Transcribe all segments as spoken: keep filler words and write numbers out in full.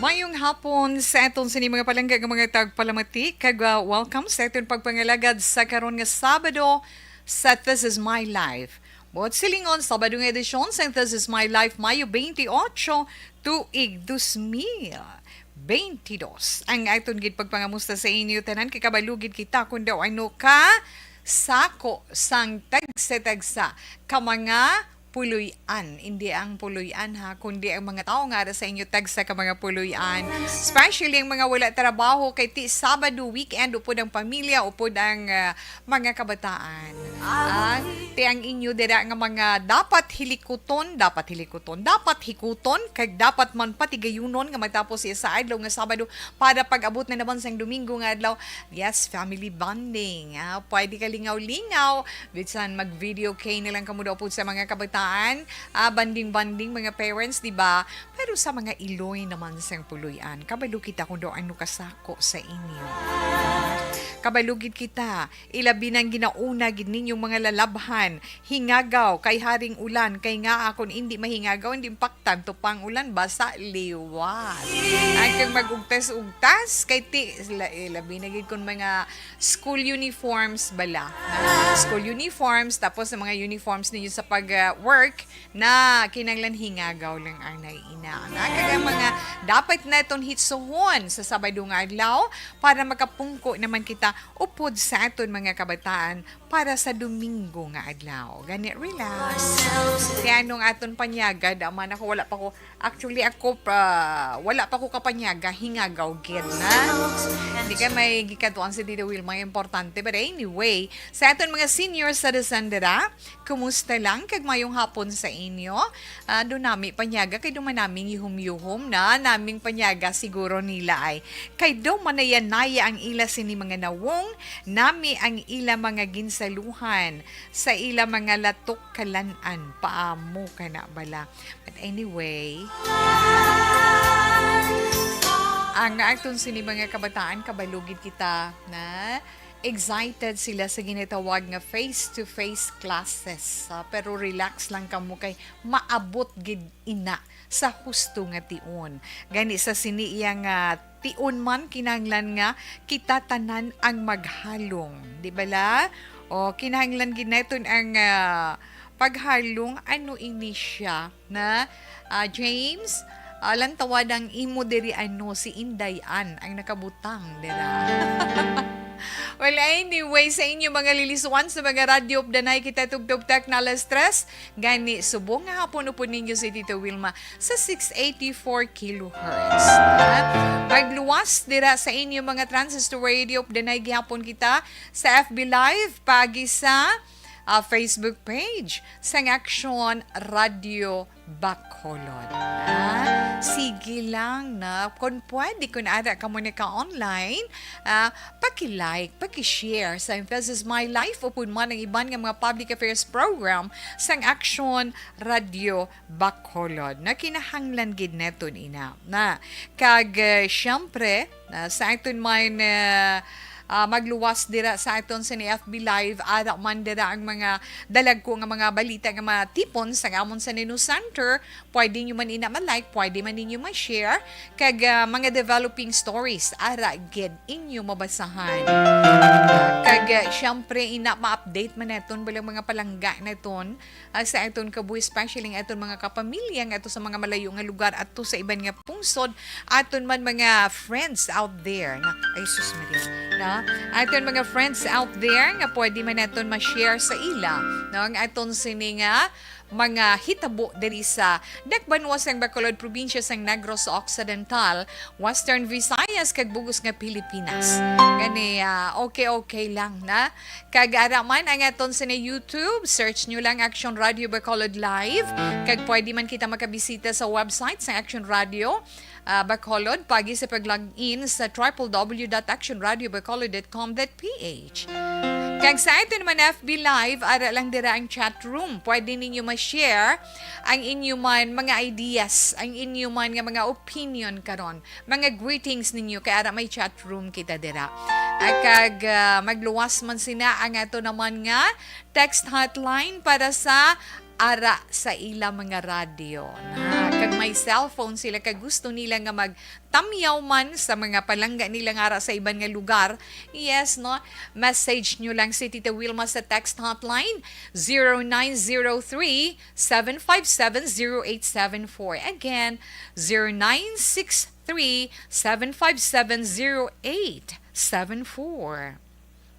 Mayong hapon sa aton sini mga palangga nga mga tagpalamati, kag, ah, welcome sa aton pagpangalagad sa karon nga Sabado sa This Is My Life. Buot silingon, Sabado nga edisyon sa This Is My Life, Mayo twenty-eight, tuig dos mil twenty-dos. Ang aton gid pagpangamusta sa inyo tanan, kay kabalo gid kita kung daw ano ka sako sang tagsa-tagsa ka mga puloy-an. Hindi ang puloy-an, ha, kundi ang mga tawo nga ara sa inyo tagsa ka mga puloy-an. Especially ang mga wala trabaho, kay ti Sabado weekend, upod ang pamilya, upod ang, ah, mga kabataan. Ah, ti ang inyo dira nga mga dapat hilikuton, dapat hilikuton, dapat hikuton, kag dapat man patigayunon nga matapos siya sa adlaw nga Sabado para pag-abot na naman sang Domingo nga adlaw. Yes, family bonding. Ah, pwede ka lingaw-lingaw. Bisan mag-video kay na lang kamo daw po sa mga kabataan. Ah, bonding-bonding, mga parents, di ba? Pero sa mga iloy naman sang puloy-an, kabalo kita kung daw ano kasako sa inyo. Kabalo gid kita, ilabi nang ginauna gid ninyong mga lalabhan, hingagaw, kay haring ulan, kay nga akon indi mahingagaw, indi paktan, tupang ulan, basa liwat. Ang kag mag-ugtas-ugtas, kay ti, la-, eh, labi na gid kun mga school uniforms bala. School uniforms, tapos sa mga uniforms ninyo sa pag, ah, work, na kinahanglan hingagaw lang anay ina. Ang kag ang mga dapat naton hitsuhon sa Sabado nga adlaw para makapungko naman kita upod sa aton mga kabataan para sa Domingo nga adlaw. Gani, relax. Kaya nung aton panyaga, daman ako, wala pa ko, actually ako, pa, wala pa ko kapanyaga, hingagaw gid na. Hindi ka may gikatuan si Tita Wilma, importante. But anyway, sa aton mga senior citizen dira, kumusta lang? Kag mayong hapon sa inyo. Ah, do nami panyaga, kay do man naming yuhom-yuhom na naming panyaga siguro nila ay. Kay do manayanaya ang ila sini mga nawong, nami ang ila mga ginsaluhan, sa ila mga latok kalan-an, paamo ka na bala. But anyway, ang aton sini mga kabataan, kabalugid kita na excited sila sa ginatawag nga face-to-face classes. Ah, pero relax lang kamo kay maabot gid ina sa husto nga tion. Gani sa sini iya nga tion man, kinahanglan nga kita tanan ang maghalong, di bala? O, kinahanglan gid naton ang, ah, paghalong. Ano ini siya na, ah, James? Ah, lantawad ang imo diri, ano, si Inday Ann ang nakabutang dira. Well, anyway, sa inyo mga liliswan sa mga radyo, updanay kita tugtog tak na alas tres. Gani, subong nga hapon upod ninyo si Tito Wilma sa six eighty-four kilohertz. Ha? Magluwas dira sa inyo mga transistor radio, updanay gihapon kita sa F B Live, pagi sa, ah, Facebook page sang Action Radio Bacolod. Ah, sige lang na. Kung pwede, kung ara ka mo naka-online, ah, paki-like, paki-share sa This Is My Life, upod man ang iban nga mga public affairs program sang Action Radio Bacolod. Na kinahanglan gid neton ina. Na, kag, eh, siyempre, na sa aton man, eh, ah, magluwas dira sa aton sini F B Live, ara man dira ang mga dalagko nga mga balita nga matipon sa amon sa Nino Center. Pwede nyo man ina ma-like, pwede man ninyo ma-share, kag, ah, mga developing stories, ara gid inyo mabasahan. Kag, ah, siyempre, ina ma-update man naton, balang mga palangga naton, ah, sa aton kabuhi, especially ang aton mga kapamilya nga ato sa mga malayo nga lugar, ato sa iban nga pungsod, aton man mga friends out there. Na, ay, sus, Maria. Na, aton mga friends out there nga pwede man naton ma-share sa ila, no? Ang aton sini nga mga hitabo diri sa dakbanwa sang Bacolod, probinsya sang Negros Occidental, Western Visayas, kag bug-os nga Pilipinas. Gani, ah, okay-okay lang na. Kag ara man ang aton sa YouTube, search nyo lang Action Radio Bacolod Live. Kag pwede man kita makabisita sa website sa Action Radio, ah, Bacolod, pagi sa pag-log in sa triple W dot action radio bacolod dot com dot P H. Kag sa aton naman F B Live, ara lang dira ang chat room. Pwede ninyo ma-share ang inyo man mga ideas, ang inyo man nga mga opinion karon, mga greetings ninyo, kay ara may chat room kita dira. Ah, kag, ah, magluwas man sina ang ato naman nga text hotline para sa ara sa ila mga radyo. Na, kag may cellphone sila, kag gusto nila nga magtamyaw man sa mga palangga nila nga ara sa iban nga lugar, yes, no? Message nyo lang si Tita Wilma sa text hotline, zero nine zero three, seven five seven, zero eight seven four. Again, zero nine six three, seven five seven, zero eight seven four.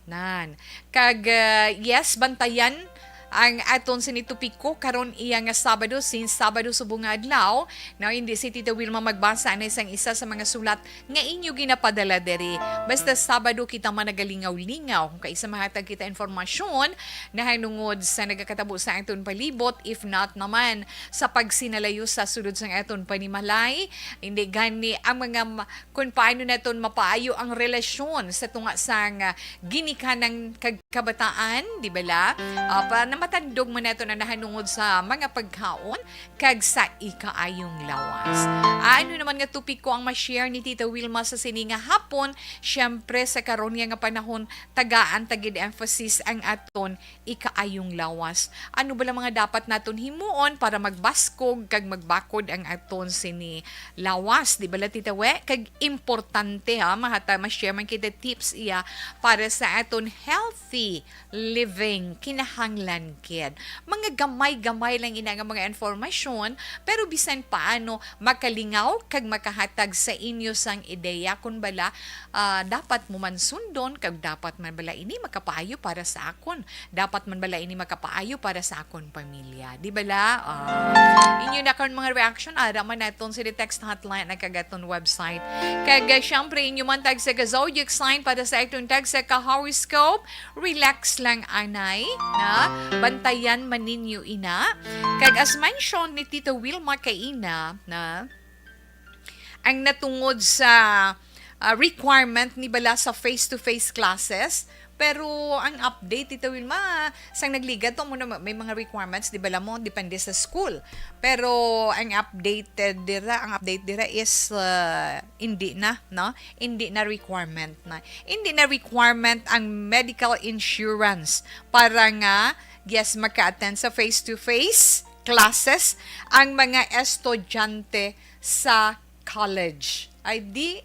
Nan. Kag, ah, yes, bantayan ang aton sini topiko karon iya nga Sabado, since Sabado subong nga adlaw, no, hindi si Tita Wilma magbasa na sang isa sa mga sulat nga inyo ginapadala diri. Basta Sabado kita man nagalingaw-lingaw, kung kaisa mahatag kita informasyon nahanungod sa nagakatabo sa aton palibot, if not naman sa pagsinalayo sa sulod sang aton panimalay, hindi gani ang mga ma-, kung paano naton mapaayo ang relasyon sa tunga sang, ah, ginikanang kag-, kabataan, di ba la? Ah, pa, namatandog man nato na nahanungod sa mga pagkaon kag sa ikaayong lawas. Ah, ano naman nga topiko ang ma-share ni Tita Wilma sa sini nga hapon? Siyempre, sa karon nga, nga panahon, tagaan ta gid emphasis ang aton ikaayong lawas. Ano bala mga dapat naton himuon para magbaskog kag magbakod ang aton sini lawas? Di bala, Tita We? Kag importante, ha, mahata, ma-share man kita tips iya para sa aton healthy living. Kinahanglan gid. Mga gamay-gamay lang ina nga mga informasyon, pero bisan paano makalingaw kag makahatag sa inyo sang ideya kung bala, ah, dapat mo man sundon kag dapat man bala ini makapaayo para sa akon. Dapat man bala ini makapaayo para sa akon pamilya. Di bala? Ah, inyo na karon mga reaction, ara man naton sa text hotline na kag aton website. Kag, ah, syempre, inyo man tag sa ka zodiac sign para sa aton tag sa ka horoscope. Relax lang, anay, na? Bantayan man ninyo ina. Kag as mentioned ni Tita Wilma kaina, na? Ang natungod sa, ah, requirement ni bala sa face-to-face classes, pero ang update, Tita Wilma, sang nagligad to, mo na may mga requirements, di bala mo, depende sa school. Pero ang updated dira, ang update dira is, ah, hindi na, no? Hindi na requirement na. Hindi na requirement ang medical insurance para nga, yes, maka-attend sa face-to-face classes ang mga estudyante sa college. Ay di,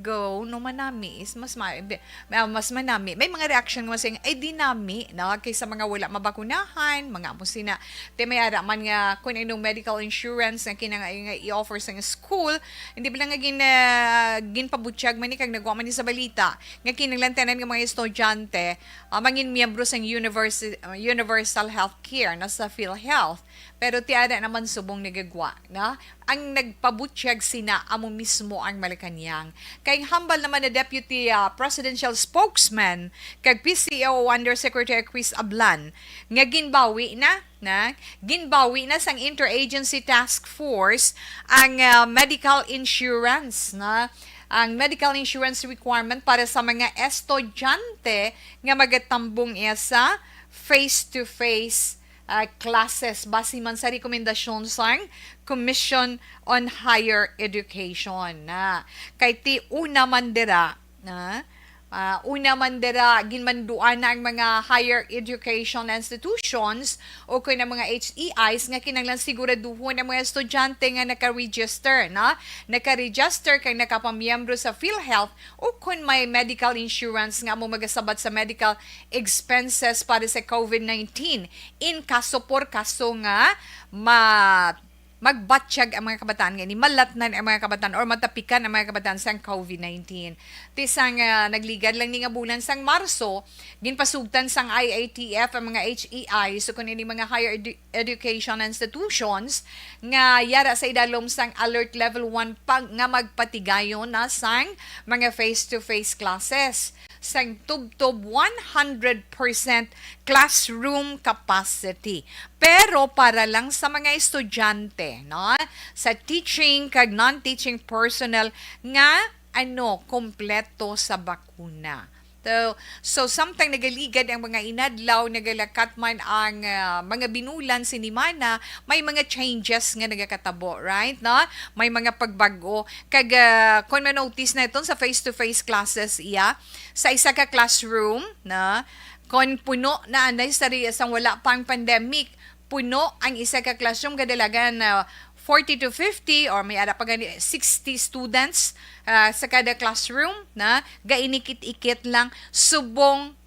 go, no, manami is mas ma-, bi-, ah, mas manami. May mga reaction nga saying, "Ay, di nami," no? Kaysa mga wala mabakunahan, mga amo sina. Te may ara man nga, kung anong medical insurance nga kinang-, nga i-offer sa school, hindi ba lang nga gin-, ah, ginpabutyag man ni kag nagwa man ni sa balita, nga kinahanglan tanan nga mga estudyante, ah, mangin miyembro sang universe-, ah, universal health care na sa PhilHealth. Pero ti ara naman subong nagagwa, no? Ang nagpabutyag sina amo mismo ang Malacañang. Kay hambal naman na Deputy, ah, Presidential Spokesman kag P C O Undersecretary Chris Ablan nga ginbawi na, na, ginbawi na sang Interagency Task Force ang, ah, medical insurance, na, ang medical insurance requirement para sa mga estudyante nga magatambong iya sa face-to-face, ah, classes base man sa rekomendasyon sang Commission on Higher Education, na. Kay ti una man dira, na, ah, una man dira, ginmanduan na ang mga higher education institutions o kung ang mga H E Is nga kinahanglan siguraduhon ang mga estudyante nga naka-register, na, naka-register kag nakapamiyembro sa PhilHealth o kung may medical insurance nga amo magasabat sa medical expenses para sa COVID nineteen in kaso por kaso nga ma-, magbatyag ang mga kabataan nga ini, malatnan ang mga kabataan or matapikan ang mga kabataan sang COVID nineteen. Ti sang, ah, nagligad lang ni nga bulan sang Marso, ginpasugtan sang I A T F ang mga H E I, so kun ini mga higher edu-, education institutions nga yara sa idalom sang Alert Level one pa nga magpatigayon na sang mga face-to-face classes sang tubtob one hundred percent classroom capacity. Pero para lang sa mga estudyante, no? Sa teaching kag non-teaching personnel nga, ano, kompleto sa bakuna. So, so samtang nagaligad ang mga inadlaw, nagalakat man ang, ah, mga binulan sinimana, may mga changes nga nagakatabo, right? No? May mga pagbag-o. Kag, ah, kung ma-notice naton sa face-to-face classes, iya, sa isa ka classroom, na, Kon puno na anay sa ri-, sang wala pang pandemic, puno ang isa ka classroom, kadalagan na forty to fifty or may ara pa gani sixty students, ah, sa kada classroom, na gainikit-ikit lang, subong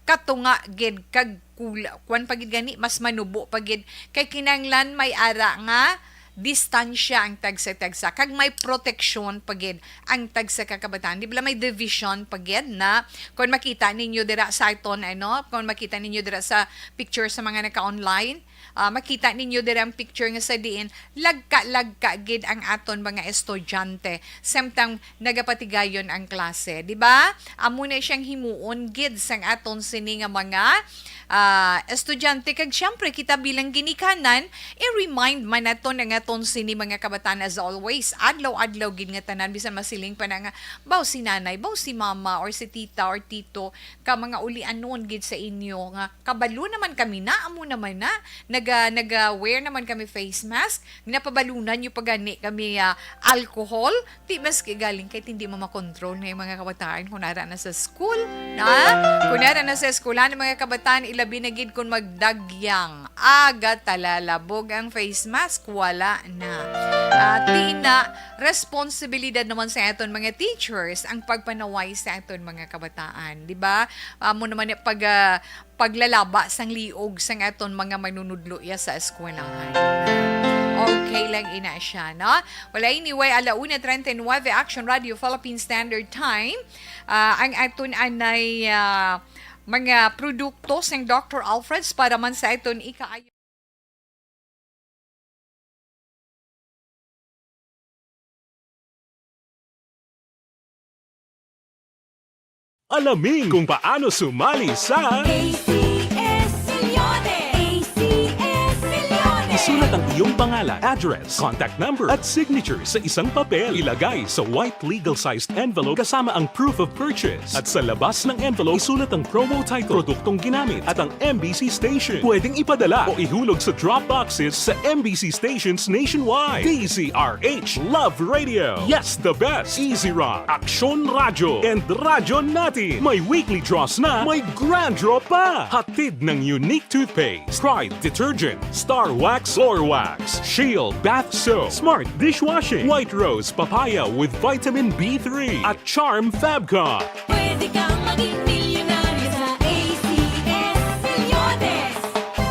katunga gid kag kula, kuwan pa gid gani, mas manubo pa gid, kay kinahanglan may ara nga distansya ang tagsa-tagsa, kag may proteksyon pa gid ang tagsa ka kabataan. Di bala may division pa gid na, kung makita ninyo dira sa aton, ano, kung makita ninyo dira sa picture sa mga naka-online, ah, makita ninyo dira ang picture nga sa diin lagka-lagka gid ang aton mga estudyante, samtang nagapatigayon ang klase, di ba? Amo na siyang himuon gid sang aton sini nga mga, ah, estudyante. Kag siyempre, kita bilang ginikanan, i-remind man naton ang aton sini mga kabataan as always. Adlaw-adlaw gid nga tanan, bisan masiling pa na nga, "Baw si nanay, baw si mama, or si tita, or tito, ka mga ulianon gid sa inyo nga kabalo naman kami na, amo naman na, naga, naga-wear naman kami face mask, ginapabalunan nyo pa gani kami, ah, alcohol." Di maski galing kay hindi mo makontrol na yung mga kabataan kung nara na sa school, na? Kung nara na sa eskwelahan, mga kabataan, ilabi na gid kung magdagyang, aga talalabog ang face mask, wala na. Ah, di na, responsibilidad naman sa aton mga teachers ang pagpanaway sa aton mga kabataan, di ba? Amo naman yung pag, ah, paglalaba sang liog sang aton mga manunudlo ya sa eskwelahan. Okay lang ina siya, no? Wala, anyway, ala una treinta y nueve, Action Radio Philippine Standard Time. Ah, ang aton anay, ah, mga produkto sang Doctor Alfred's para man sa aton ikaayo. Alamin kung paano sumali sa A C S Millones! A C S Millones! Isulat ang iyong pangalan, address, contact number, at signature sa isang papel. Ilagay sa white legal-sized envelope kasama ang proof of purchase. At sa labas ng envelope, isulat ang promo title, produktong ginamit, at ang M B C station. Pwedeng ipadala o ihulog sa drop boxes sa M B C stations nationwide. D Z R H Love Radio. Yes, the best. Easy Rock, Aksyon Radyo, and Radyo Natin. May weekly draws na, may grand draw pa. Hatid ng Unique Toothpaste, Pride Detergent, Star Wax Floor Wax, Shield Bath Soap, Smart Dishwashing, White Rose Papaya with Vitamin B three, at Charm Fabcon. Pwede kang maging milyonaryo sa A C S Millones.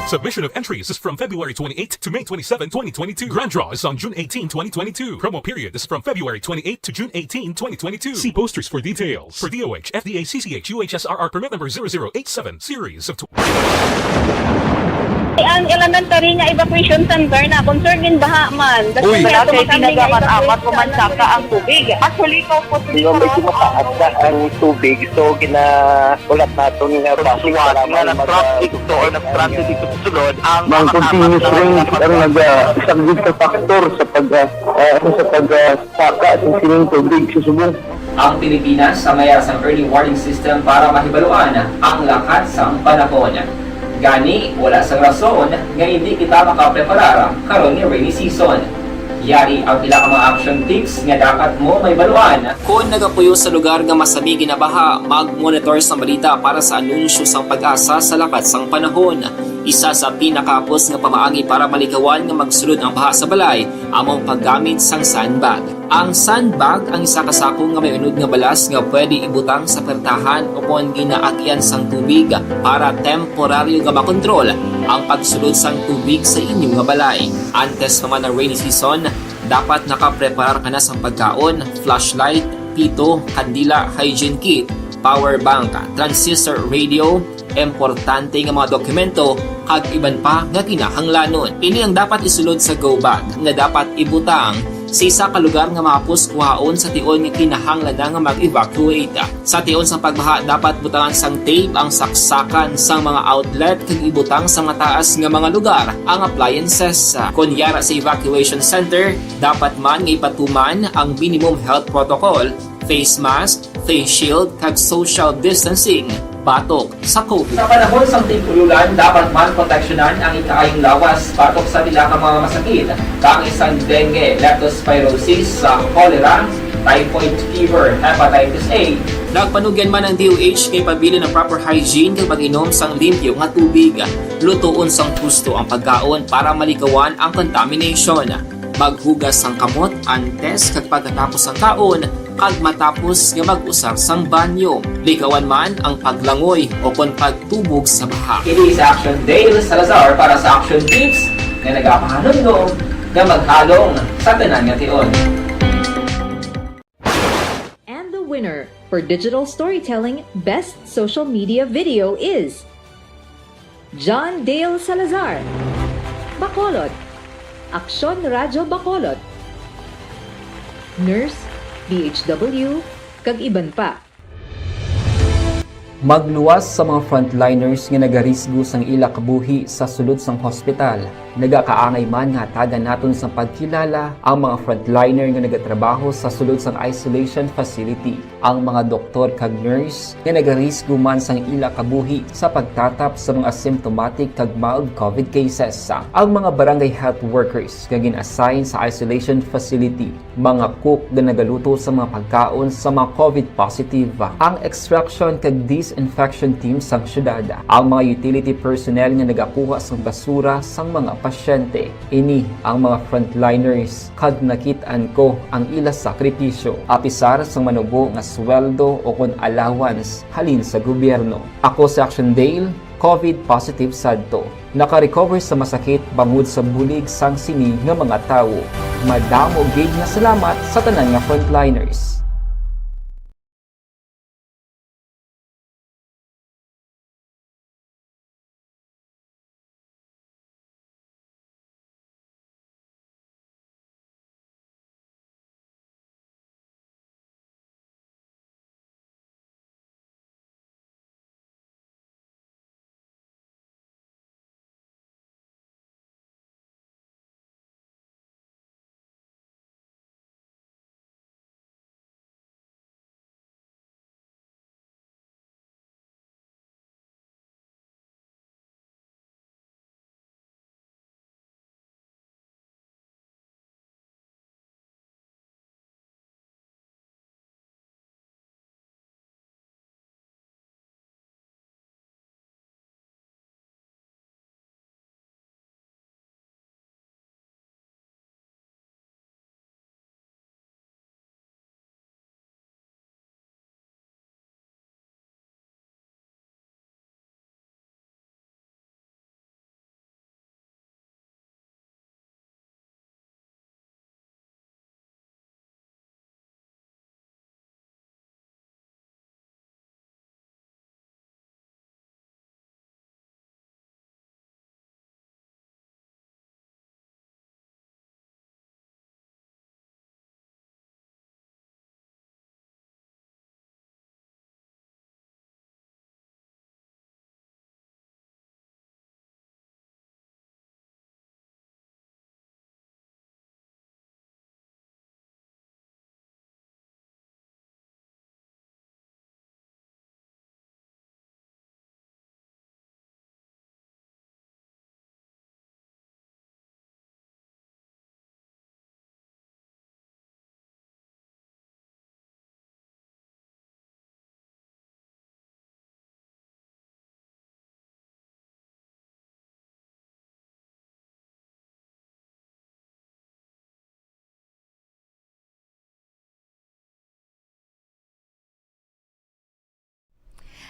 Submission of entries is from February twenty-eighth to May twenty-seven, twenty twenty-two. Grand draw is on June eighteen, twenty twenty-two. Promo period is from February twenty-eighth to June eighteen, twenty twenty-two. See posters for details. For D O H, F D A, C C H, U H S R R permit number zero zero eight seven, series of Ang elementary nga evacuation center na concern gid baha man. Uy. Wala kay tinaga man amat ko man saka ang tubig. Actually, ko po. Di ba, medyo mataas na ang tubig, so ginaulat naton nga bus nga nag-traffic to or nag-transit dito sa sulod ang mga continuous rains ang nagasaglit sa faktor sa pag, ah, ah, sa pag, ah, saka sa sining tubig sa subong. Ang Pilipinas ang may ara sang early warning system para mahibaluan ang lakat sang panahon. Gani, wala sang rason nga hindi kita makapreparar karon nga rainy season. Yari ang pila ka mga action tips nga dapat mo mahibaluan. Kon nagapuyo sa lugar nga masami ginabaha, mag-monitor sang balita para sa anunsyo sang PAGASA sa lakat sang panahon. Isa sa pinakahapos nga pamaagi para malikawan nga magsulod ang baha sa balay amo ang paggamit sang sandbag. Ang sandbag ang isa ka sako nga may unod nga balas nga pwede ibutang sa pertahan ukon ginaagian sang tubig para temporaryo nga makontrol ang pagsulod sang tubig sa inyo nga balay. Antes pa man ang rainy season, dapat nakapreparar ka na sang pagkaon, flashlight, pito, kandila, hygiene kit, power bank, transistor radio, importante nga mga dokumento, kag iban pa nga kinahanglanon. Ini ang dapat isulod sa go bag nga dapat ibutang sa isa ka lugar nga mahapos kuhaon sa tion nga kinahanglan na nga mag-evacuate. Sa tion sang pagbaha, dapat butangan sang tape ang saksakan sang mga outlet kag ibutang sa mataas nga mga lugar ang appliances. Kon yara sa evacuation center, dapat man nga ipatuman ang minimum health protocol, face mask, face shield, kag social distancing batok sa COVID. Sa panahon sang tig-ulolan, dapat man proteksyonan ang ikaayong lawas batok sa pila ka mga masakit, kaangay sang dengue, leptospirosis, sa cholera, typhoid fever, hepatitis A. Nagpanugyan man ang D O H kay pabilin ang proper hygiene kag pag-inom sang limpyo nga tubig. Lutoon sang husto ang pagkaon para malikawan ang contamination. Maghugas sang kamot antes kag pagkatapos sang kaon kag matapos nga mag-usar sang banyo. Likawan man ang paglangoy o kon pagtubog sa baha. Ini si Action Dale Salazar para sa Action Tips nga nagapahanumdom nga maghalong sa tanan nga tion. And the winner for digital storytelling best social media video is John Dale Salazar, Bacolod, Aksyon Radyo Bacolod, Nurse, D H W, kag iban pa. Magluwas sa mga frontliners nga nagarisgo sang ila kabuhi sa sulod sang hospital. Nagakaangay man nga hatagan naton sang pagkilala ang mga frontliner nga nagatrabaho sa sulod sang isolation facility, ang mga doktor kag nurse nga nagarisgo man sang ila kabuhi sa pagtatap sa mga symptomatic kag mild COVID cases, ang mga barangay health workers nga gin-assign sa isolation facility, mga cook nga nagaluto sa mga pagkaon sa mga COVID positive, ang extraction kag disinfection team sang syudad, ang mga utility personnel nga nagakuha sang basura sang mga pasyente. Ini ang mga frontliners kag nakit-an ko ang ila sakripisyo, apisar sang manubo nga sweldo o kon allowance halin sa gobyerno. Ako si Action Dale, COVID positive sadto. Naka-recover sa masakit bangod sa bulig sang sini nga mga tawo. Madamo gid nga salamat sa tanan nga frontliners.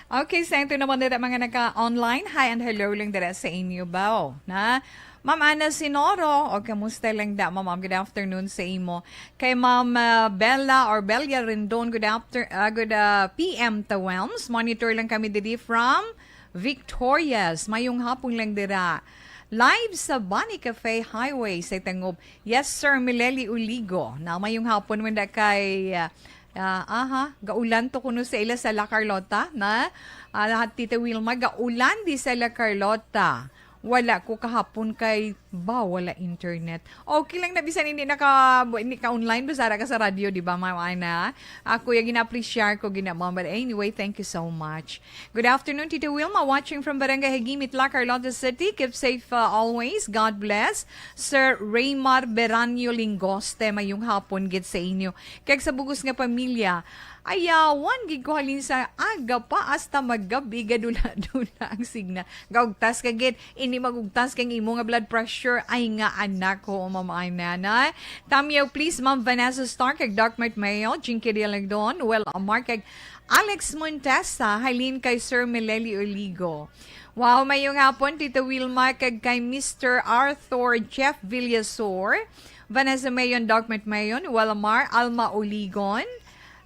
Okay, sa ito naman dira mga naka-online. Hi and hello lang dira sa inyo, baw. Na? Ma'am Ana Sinoro, o kamusta lang da, ma'am? Good afternoon sa imo. Kay Ma'am ah, Bella or Belia Rendon, good after, ah, good ah, P M Tawelms. Monitor lang kami diri from Victorias. Mayong hapon lang dira. Live sa Bani Cafe Highway sa Tangob. Yes, Sir Mileli Uligo. Na mayong hapon man da kay ah, ah, aha, gaulan to kuno sa ila sa La Carlota, na? Ah, Tita Wilma, gaulan di sa La Carlota. Wala ko kahapon kay ba wala internet. Okay lang na bisan hindi naka hindi ka online, basta ara ka sa radyo, di ba, Ma'am Ana? Ako yung gina-appreciate ko gina, Ma'am. But anyway, thank you so much. Good afternoon, Tito Wilma, watching from Barangay Hagimit, La Carlota City. Keep safe, uh, always. God bless. Sir Raymar Beranio Lingoste, mayong hapon gid sa inyo. Kag sa bugos nga pamilya, ayawan gid ko halin sa aga pa hasta magabi, gadula-dula ang signal. Gaugtas ka gid, ini magugtas kay imo nga blood pressure. Ay nga anak ko, Ma'am Ana, na. Tamyaw, please, Ma'am Vanessa Stark, kag Doc Mart Mayo, Jinky Dialagdon, Well Amar, kag Alex Montesa, halin kay Sir Meleli Oligo. Wow, mayong hapon, Tita Wilma, kag kay Mister Arthur Jeff Villasor, Vanessa Mayon, Doc Mart Mayon, Walamar, Alma Oligon,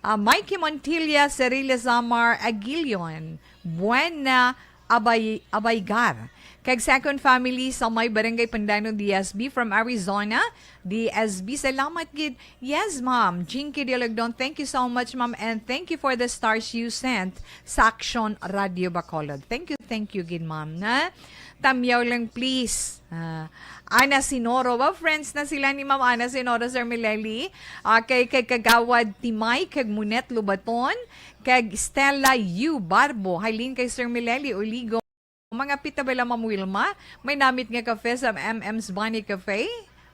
ah, Mikey Montilla, Cerilla Zamar Aguilion, Buena Abay, Abaygar. Kag second family sa may Barangay Pandano, D S B from Arizona. D S B, salamat gid. Yes, ma'am. Jinky Dialagdon, thank you so much, ma'am. And thank you for the stars you sent sa Action Radio Bacolod. Thank you, thank you gid, ma'am. Na? Tamyaw lang, please. Ah, Ana Sinoro. Well, friends na sila ni Ma'am Ana Sinoro, Sir Mileli. Ah, kay, kay Kagawad Timay, kag Munet Lubaton, kag Stella Yu Barbo. Halin kay Sir Mileli Oligo. Mga pita bala, Ma'am Wilma? May namit nga kafe sa M M's Bunny Cafe?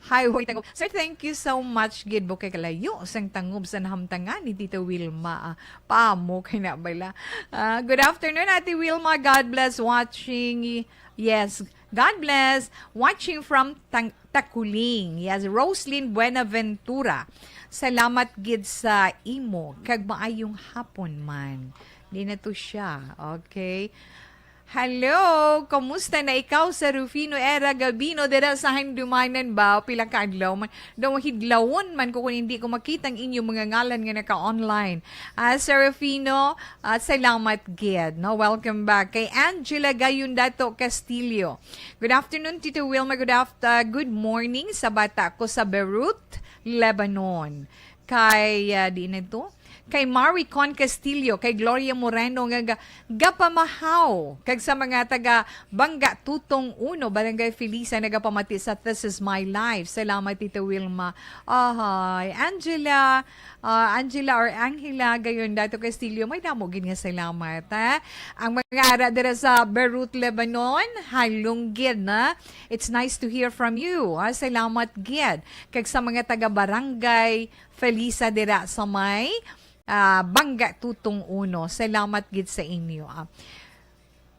Highway Tangub. Sir, thank you so much gid, bukay kalayo sang Tangub sa nahamtangan ni Tita Wilma. Ah, pamo kay na bala. Ah, good afternoon, Ate Wilma. God bless watching. Yes, God bless. Watching from Tang-, Taculing. Yes, Roslyn Buenaventura. Salamat gid sa imo. Kag maayong hapon man. Di na to siya. Okay. Hello, kumusta na ikaw, Serafino Era Gabino, dira sa Handumanan ba? Pila ka adlaw man. Daw hidlawon man ko kung hindi ko makita ang inyong mga ngalan nga naka-online. Ah, Serafino, ah, salamat gid, no? Welcome back. Kay Angela Gayundato Castillo. Good afternoon, Tito Wilma. Good aft-, ah, good morning sa bata ko sa Beirut, Lebanon. Kay, ah, di na to? Kay Maricon Castillo, kay Gloria Moreno nga ga-, gapamahaw, kag sa mga taga Bangga Tutong Uno, Barangay Felisa, nagapamati sa This Is My Life. Salamat, Tita Wilma. Ahay, Angela, ah, Angela or Angela Gayondato Castillo, may damo gid nga salamat, ha? Ang mga ara dira sa Beirut, Lebanon, halong gid na. It's nice to hear from you, ha? Salamat gid. Kag sa mga taga Barangay Felisa dira sa may, ah, Bangga Tutong Uno. Salamat gid sa inyo, ah.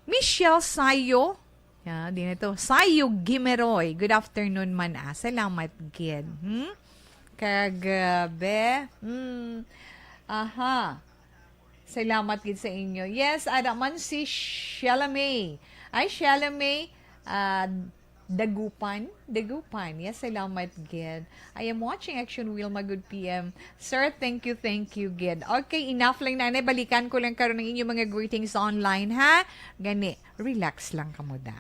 Michelle Sayo. Ya, di na to. Sayo Gimeroy. Good afternoon man, ah. Salamat gid. Hmm? Kagabi. Hmm. Aha. Salamat gid sa inyo. Yes, ada man si Shella May. Ay, Shella May, ah, Dagupan? Dagupan. Yes, salamat gid. I am watching Action Wilma. Good P M. Sir, thank you, thank you gid. Okay, enough lang na. Balikan ko lang karon ang inyong mga greetings online, ha? Gani, relax lang kamo da.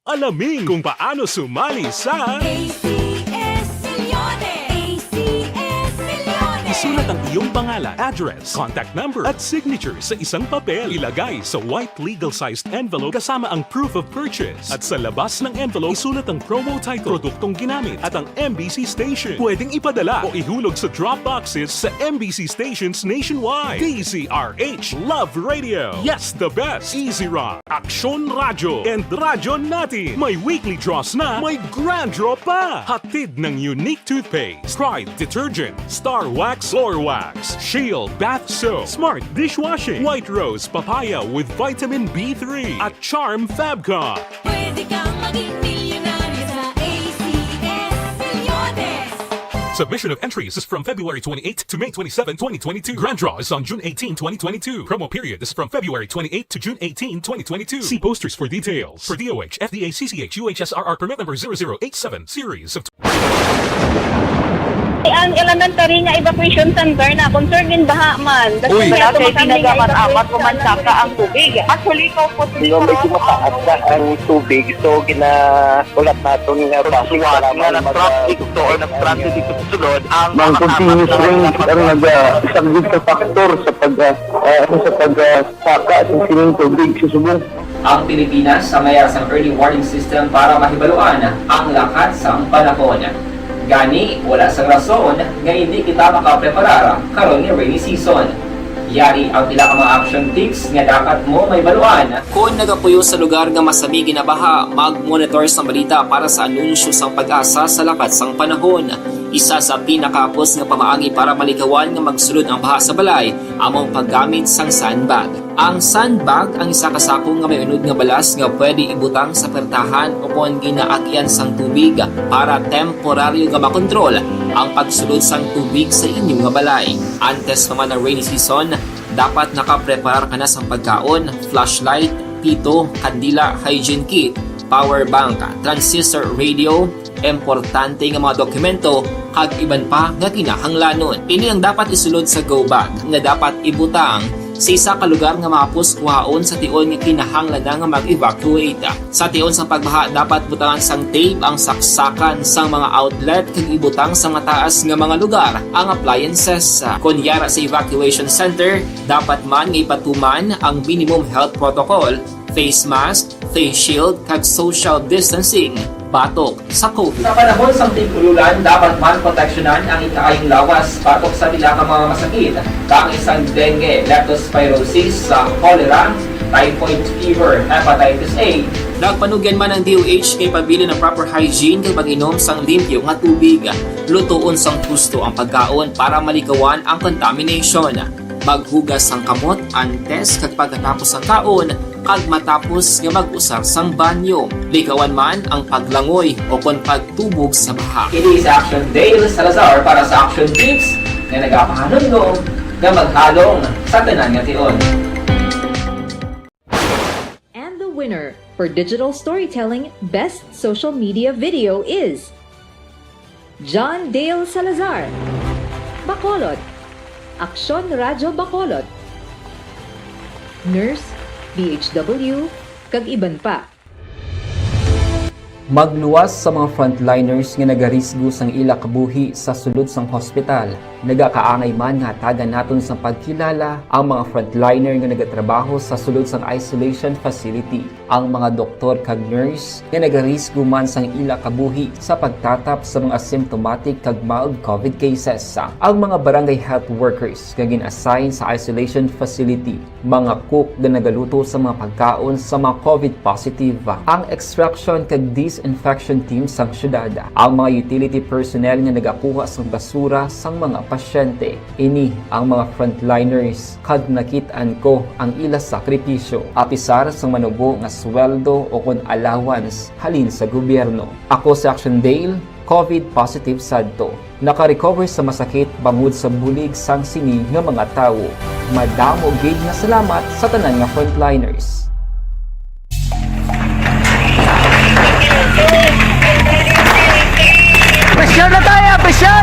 Alamin kung paano sumali sa A C S Millones! A C S Millones! Isulat ang iyong pangalan, address, contact number, at signature sa isang papel. Ilagay sa white legal-sized envelope kasama ang proof of purchase. At sa labas ng envelope, isulat ang promo title, produktong ginamit, at ang M B C station. Pwedeng ipadala o ihulog sa drop boxes sa M B C stations nationwide. D Z R H Love Radio. Yes, the best. Easy Run, Aksyon Radyo, and Radyo Natin. May weekly draws na, may grand draw pa. Hatid ng Unique Toothpaste, Pride Detergent, Star Wax Floor Wax, Shield Bath Soap, Smart Dishwashing, White Rose Papaya with Vitamin B three, at Charm Fabcon. Pwede kang maging milyonaryo sa A C S Millones. Submission of entries is from February twenty-eighth to May twenty-seven, twenty twenty-two. Grand draw is on June eighteen, twenty twenty-two. Promo period is from February twenty-eighth to June eighteen, twenty twenty-two. See posters for details. For D O H, F D A, C C H, U H S R R permit number zero zero eight seven, series of Ang elementary nga evacuation center na concern din baha man. Uy. Wala kay tinaga man amat o mansaka ang tubig. Actually, ko po Pero medyo mataas na ang tubig, so ginaulat naton nga basi para nga nag-traffic to or nag-transit dito sa sulod ang Mang continuous rain ang nag-, ah, isang big factor sa pag, ah, ah, sa pag, ah, saka sa sining tubig sa subong. Ang Pilipinas ang may sang early warning system para mahibaluan ang lakat sang panahon. Gani, wala sang rason nga hindi kita makapreparar karon nga rainy season. Yari ang pila ka mga action tips nga dapat mo mahibaluan. Kon nagapuyo sa lugar nga masami ginabaha, mag-monitor sang balita para sa anunsyo sang PAGASA sa lakat sang panahon. Isa sa pinakahapos nga pamaagi para malikawan nga magsulod ang baha sa balay amo ang paggamit sang sandbag. Ang sandbag ang isa ka sako nga may unod nga balas nga pwede ibutang sa pertahan o kon ginaagian sang tubig para temporaryo nga makontrol ang pagsulod sang tubig sa inyo nga balay. Antes pa man ang rainy season, dapat nakapreparar ka na sang pagkaon, flashlight, pito, kandila, hygiene kit, power bank, transistor radio, importante nga mga dokumento, kag iban pa nga kinahanglanon. Ini ang dapat isulod sa go bag nga dapat ibutang sa isa ka lugar nga mahapos kuhaon sa tion nga kinahanglan na nga mag-evacuate. Sa tion sang pagbaha, dapat butangan sang tape ang saksakan sang mga outlet kag ibutang sa mataas nga mga lugar ang appliances. Kon yara sa evacuation center, dapat man nga ipatuman ang minimum health protocol, face mask, face shield, kag social distancing batok sa COVID. Sa panahon sang tig-ulan, dapat man proteksyonan ang ikaayong lawas batok sa pila ka mga masakit, kaangay sang dengue, leptospirosis, sa cholera, typhoid fever, hepatitis A. Nagpanugyan man ang D O H kay pabilin ang proper hygiene kag pag-inom sang limpyo nga tubig, lutoon sang husto ang pagkaon para malikawan ang contamination. Maghugas sang kamot antes kag pagkatapos sang kaon, kag matapos nga mag-usar sang banyo. Likawan man ang paglangoy o kon pagtubog sa baha. Ini si Action Dale Salazar para sa Action Tips nga nagapahanumdom nga maghalong sa tanan nga tion. And the winner for digital storytelling best social media video is John Dale Salazar, Bacolod, Aksyon Radyo Bacolod, Nurse, D H W, kag iban pa. Magluwas sa mga frontliners nga nagarisgo sang ila kabuhi sa sulod sang hospital. Nagakaangay man nga hatagan naton sang pagkilala ang mga frontliner nga nagatrabaho sa sulod sang isolation facility, ang mga doktor kag nurse nga nagarisgo man sang ila kabuhi sa pagtatap sa mga symptomatic kag mild COVID cases, ang mga barangay health workers nga gin-assign sa isolation facility, mga cook nga nagaluto sa mga pagkaon sa mga COVID positive, ang extraction kag disinfection team sang syudad, ang mga utility personnel nga nagakuha sang basura sang mga pasyente. Ini ang mga frontliners kag nakit-an ko ang ila sakripisyo, apisar sang manubo nga sweldo o kon allowance halin sa gobyerno. Ako si Action Dale, COVID positive sadto. Naka-recover sa masakit bangod sa bulig sang sini nga mga tawo. Madamo gid nga salamat sa tanan nga frontliners. Pressure na tayo! Pressure!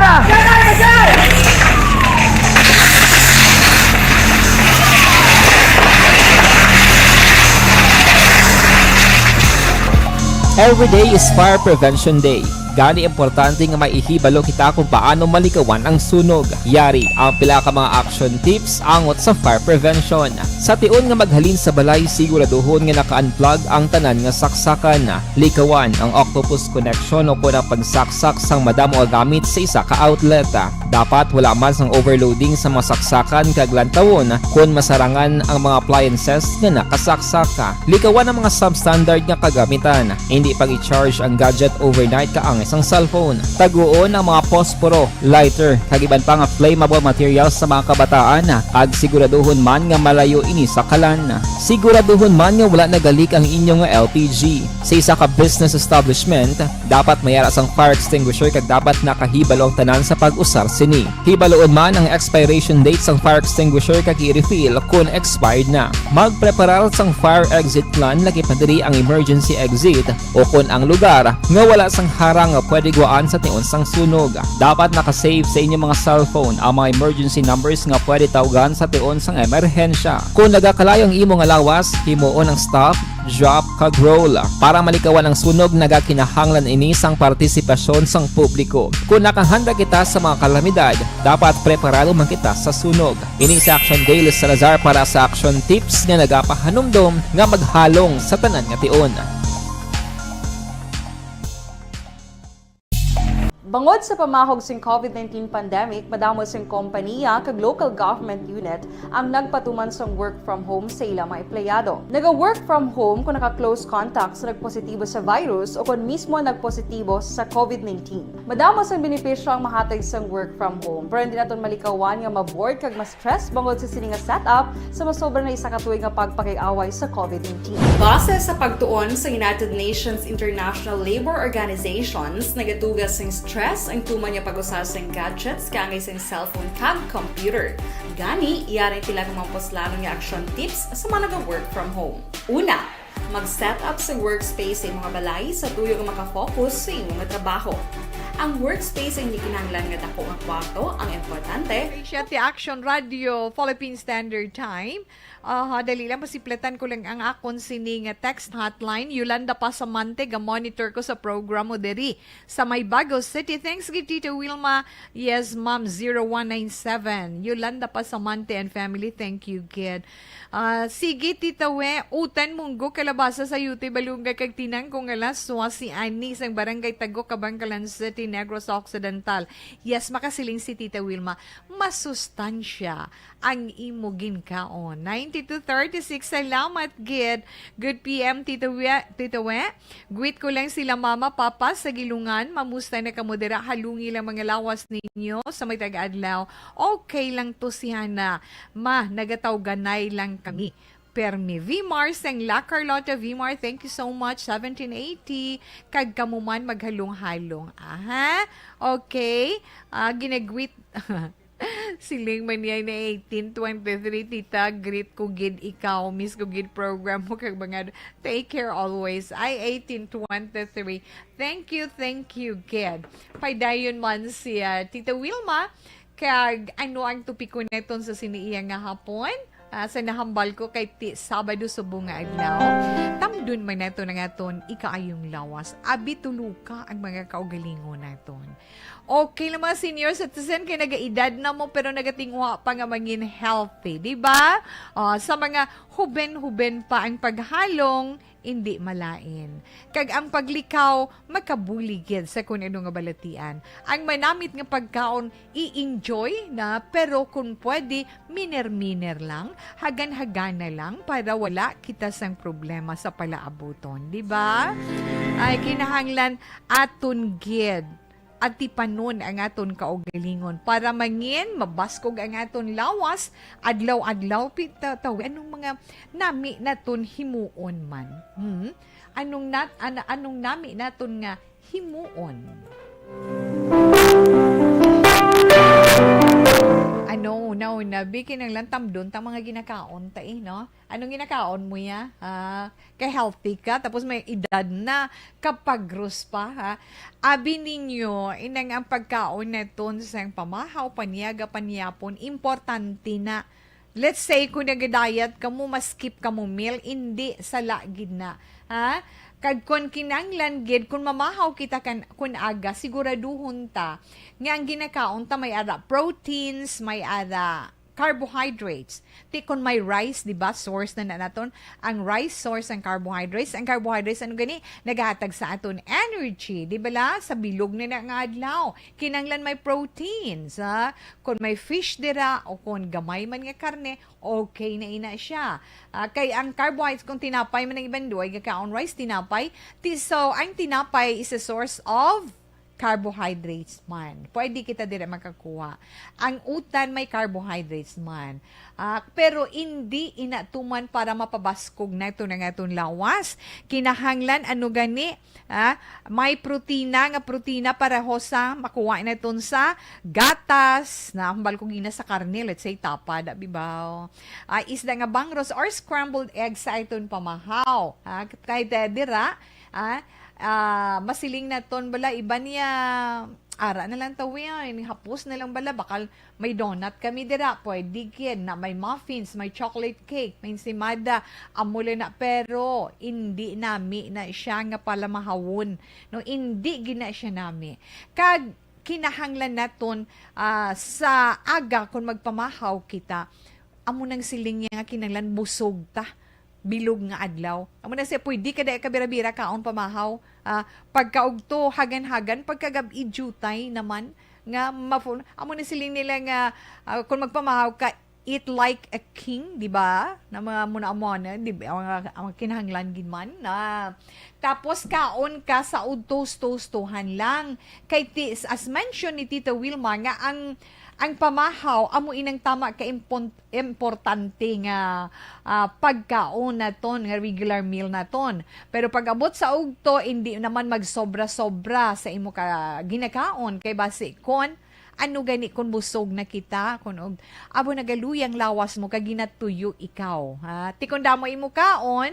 Every day is Fire Prevention Day. Gani, importante nga maihibalo kita kung paano malikawan ang sunog. Yari ang pila ka mga action tips angot sa fire prevention. Sa tion nga maghalin sa balay, siguraduhon nga naka-unplug ang tanan nga saksakan. Likawan ang octopus connection o kon ang pagsaksak sang madamo nga gamit sa isa ka outlet. Dapat wala man sang overloading sa mga saksakan kag lantawon kon masarangan ang mga appliances nga nakasaksak. Likawan ang mga substandard nga kagamitan. Hindi pag-i-charge ang gadget overnight kaangay sang cellphone. Taguon ang mga posporo, lighter, kag iban pa nga flammable materials sa mga kabataan, kag siguraduhon man nga malayo ini sa kalan. Siguraduhon man nga wala nagalik ang inyo nga L P G. Sa isa ka business establishment, dapat may ara sang fire extinguisher kag dapat nakahibalo ang tanan sa pag-usar sini. Hibaluon man ang expiration date sang fire extinguisher kag i-refill kon expired na. Magpreparar sang fire exit plan, lakip na diri ang emergency exit o kon ang lugar nga wala sang harang pwede gwaan sa tion sang sunog. Dapat naka-save sa inyong mga cellphone ang mga emergency numbers nga pwede tawgan sa tion sang emerhensya. Kung nagakalayo ang imo nga lawas, himuon ang stop, drop, kag roll. Para malikawan ang sunog, nagakinahanglan ini sang partisipasyon sang publiko. Kung nakahanda kita sa mga kalamidad, dapat preparado man kita sa sunog. Ini si Action Dale Salazar para sa Action Tips nga nagapahanumdom nga maghalong sa tanan nga tion. Bangod sa pamahog sing covid nineteen pandemic, madamo sing kompaniya kag local government unit ang nagpatuman sang work from home sa ila mga empleyado. Naga-work from home kung naka-close contact sa nagpositibo sa virus o kon mismo nagpositibo sa covid nineteen. Madamo sang benepisyo ang mahatag sang work from home, pero hindi naton malikawan nga ma-bored kag ma-stress bangod sa sini nga setup sa masobra na isa ka tuig nga pagpakig-away sa covid nineteen. Base sa pagtuon sa United Nations International Labour Organizations, nagatuga sing stress ang tuman nga pag-usa sing gadgets kaangay sing cellphone kag computer. Gani, yari ang pila ka mga puslanon nga action tips sa mga naga-work from home. Una, mag-set up sa workspace sa imong balay sa tuyo nga makafocus sa imong trabaho. Ang workspace ay hindi kinahanglan nga dako nga kwarto ang importante. Siya ti Action Radio, Philippine Standard Time. Aha, dali lang, masiplatan ko lang ang akon sini nga text hotline. Yolanda Pasamante, ga-monitor ko sa program mo diri sa may Bago City. Thanks gid, Tita Wilma. Yes, ma'am, zero one nine seven. Yolanda Pasamante and family, thank you gid. Ah, sige, Tita We, utan munggo, kalabasa, sayote, balunggay kag tinang ko nga laswa si Annie sang Barangay Tago, Kabankalan City, Negros Occidental. Yes, makasiling si Tita Wilma, masustansya ang imo ginkaon. Ninety-two thirty-six, salamat gid. Good P M, Tita We, Tita We. Greet ko lang sila mama, papa sa Gilungan. Mamusta na kamo dira? Halungi lang mga lawas ninyo sa may tag-adlaw. Okay lang to si Hana. Ma, nagatawganay lang kami. Permi Vimar, sang La Carlota Vimar, thank you so much, seventeen eighty. Kag kamo man maghalong-halong. Aha, okay. Ah, ginagreet. Siling man niya na eighteen twenty-three, Tita, greet ko gid ikaw. Miss ko gid program mo kag mga, take care always. Ay, eighteen twenty-three. Thank you, thank you, gid. Paidayon man siya, Tita Wilma, kag ano ang topiko naton sa sini iya nga hapon? Ah, sa nahambal ko kay ti Sabado subong nga adlaw, tamdon man naton ang aton ikaayong lawas. Abi, tuluka ang mga kaugalingon naton. Okay lang, mga senior citizen, kay nagaedad na mo pero nagatinguha pa nga mangin healthy, di ba? Ah, sa mga huben-huben pa ang paghalong, indi malain. Kag ang paglikaw, makabuli gid sa kun ano nga balatian. Ang manamit nga pagkaon, i-enjoy na, pero kun pwede, miner-miner lang, hagan-hagana lang para wala kita sang problema sa palaabuton, di ba? Ay, kinahanglan aton gid atipanon ang aton kaugalingon para mangin mabaskog ang aton lawas adlaw-adlaw. Pi-, ta-, tawi, anong mga nami naton himuon man? Hmm? Anong nat-, ana-, anong nami naton nga himuon? Ano, una-una, bi, kinahanglan tamdon ta mga ginakaon ta, eh, no? Anong ginakaon mo ya? Ah, kay healthy ka, tapos may edad na, kapagros pa, ha? Abi ninyo, inang ang pagkaon naton sang pamahaw, paniaga, panyapon, importante na. Let's say, kung nag-diet ka mo, ma-skip ka mo meal, hindi, sala gid na, ha? Kag kung kinanglan gid, kung mamahaw kita kan, kung aga, siguraduhon ta nga ang ginakaon ta may ara proteins, may ara carbohydrates. Ti kon may rice, di ba, source na, na naton. Ang rice, source ang carbohydrates. Ang carbohydrates, ano gani? Nagahatag sa aton energy, di ba la? Sa bilog na, na nga adlaw. Kinanglan may proteins, ha? Kon may fish dira o kon gamay man nga karne, okay na ina siya. Ah, kay ang carbohydrates, kung tinapay man ang iban, duay gakaon rice, tinapay. Ti-, so, ang tinapay is a source of carbohydrates man. Pwede kita dira makakuha. Ang utan may carbohydrates man. Ah, pero indi ina tuman para mapabaskog naton ang aton lawas. Kinahanglan ano gani? Ah, may protina nga protina pareho sa makuha naton sa gatas, na hambal ko gina sa karne, let's say tapa, da bibaw. Ah, isda nga bangros or scrambled eggs sa aton pamahaw. Ah, kay dira, ah, Ah, masiling naton bala, iban niya, ara na lang ta, uy, ay, hapos na lang bala, bakal may donut kami dira, pwede gid na may muffins, may chocolate cake, may ensaymada, amo lang na, pero indi nami na siya nga palamahawon, no, indi gid na siya nami. Kag kinahanglan naton, ah, sa aga kon magpamahaw kita, amo nang siling niya nga kinahanglan busog ta bilog nga adlaw. Amo na siya, pwede ka dai ka bira-bira kaon pamahaw. Ah, pagkaugto, hagan-hagan, pagkagab-i, jutay naman nga mafun-, amo na siling nila nga, ah, kung magpamahaw ka, eat like a king, di ba? Na mga muna amo na, di ba? Ang, ang kinahanglan gid man na. Tapos kaon ka sa udtos-tustuhan lang. Kay ti-, as mentioned ni Tita Wilma nga ang, ang pamahaw amo inang tama ka impon-, importante nga, ah, pagkaon naton, nga regular meal naton. Pero pag-abot sa ugto, indi naman magsobra-sobra sa imo ka ginakaon, kay basi kon ano gani kon busog na kita, kun og abo nagaluyang lawas mo kag ginatuyo ikaw, ha? Ti kon damo imo kaon,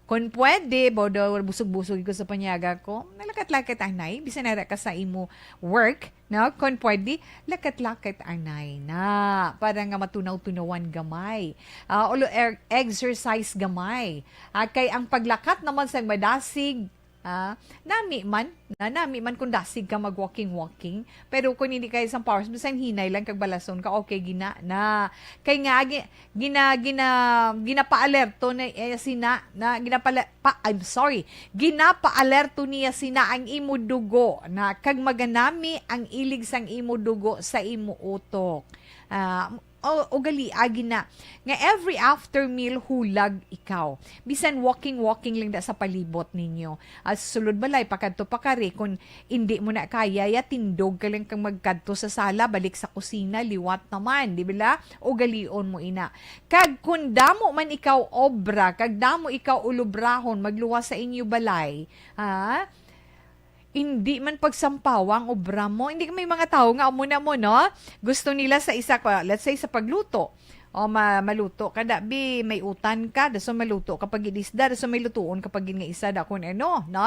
kun pwede, bo daw busog-busog ko sa panyaga ko, nalakat-lakat anay, bisan nara ka sa imo work, no? Kon pwede, lakat-lakat anay na para nga matunaw-tunawan gamay. Ah, ulo er-, exercise gamay. Ah, kay ang paglakat naman sa madasig, ah, nami man, na, nami man kung dasig ka mag-walking-walking, pero kung hindi kaya sang powers, bisan hinay lang kag balason ka, okay gina na. Kay nga, gi-, gina, gina, ginapaalerto na, eh, sina, na, ginapala-, pa, I'm sorry, ginapaalerto niya sina ang imo dugo na kag maganami ang ilig sang imo dugo sa imo utok. Ah, o, ugali agi na nga every after meal hulag ikaw. Bisan walking-walking lang da sa palibot ninyo. As sulod balay, pakadto pa kari, kung indi mo na kaya, ya tindog ka lang kang magkadto sa sala, balik sa kusina, liwat naman, di ba? Ugalion mo ina. Kag kung damo man ikaw obra, kag damo ikaw ulubrahon, magluwas sa inyo balay, ha? Hindi man pagsampawa ang obra mo. Hindi, may mga tao nga amo na mo, no? Gusto nila sa isa ka, let's say, sa pagluto. O ma-, maluto ka, da, bi, may utan ka, daso maluto ka pag isda, daso may lutuon ka pag nga isa, da, kung ano, no?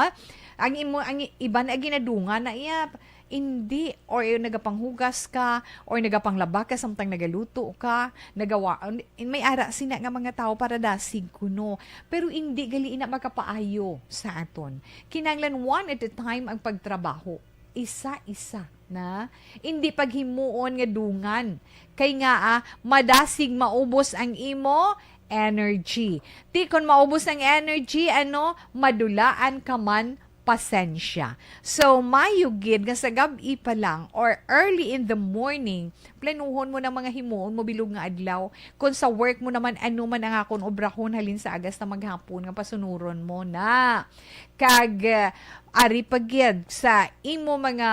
Ang imo, ang i-, iban na ginadungan na iya, hindi, or yung nagapanghugas ka, or nagapanglaba ka, samtang nagaluto ka, nagawa, may ara sina nga mga tao para dasig kuno. Pero hindi gali ina makapaayo sa aton. Kinahanglan one at a time ang pagtrabaho. Isa-isa na. Hindi paghimuon nga dungan. Kay nga, ah, madasig maubos ang imo energy. Ti kon maubos ang energy, ano, madulaan ka man, pasensya. So, mayo gid nga sa gab-i pa lang or early in the morning, planuhon mo na mga himuon mo bilog nga adlaw. Kung sa work mo naman, ano man ang akon obrahon halin sa agas na maghapon nga pasunuron mo na. Kag, uh, ari pa gid sa imo mga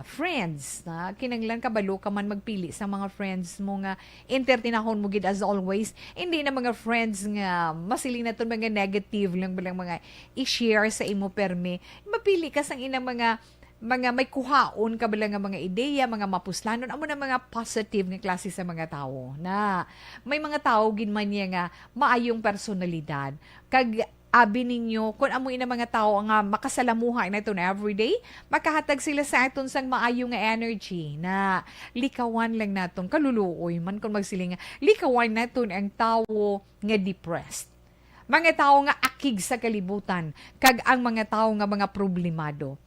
friends, na kinahanglan kabalo ka man magpili sa mga friends mo nga entertainahon mo gid as always. Hindi na mga friends nga masiling naton mga negative lang, balang mga i-share sa imo permi. Mapili ka sang inang mga mga may kuhaon ka bala nga mga ideya, mga mapuslanon, amo na mga positive nga klase sa mga tawo. Na may mga tawo gid man niya nga maayong personalidad. Kag abi ninyo, kung amo ina mga tawo nga makasalamuha naton everyday, makahatag sila sa aton sang maayo nga energy. Na likawan lang naton, kaluluoy man kung magsiling nga, likawan naton ang tawo nga depressed. Mga tawo nga akig sa kalibutan, kag ang mga tawo nga mga problemado.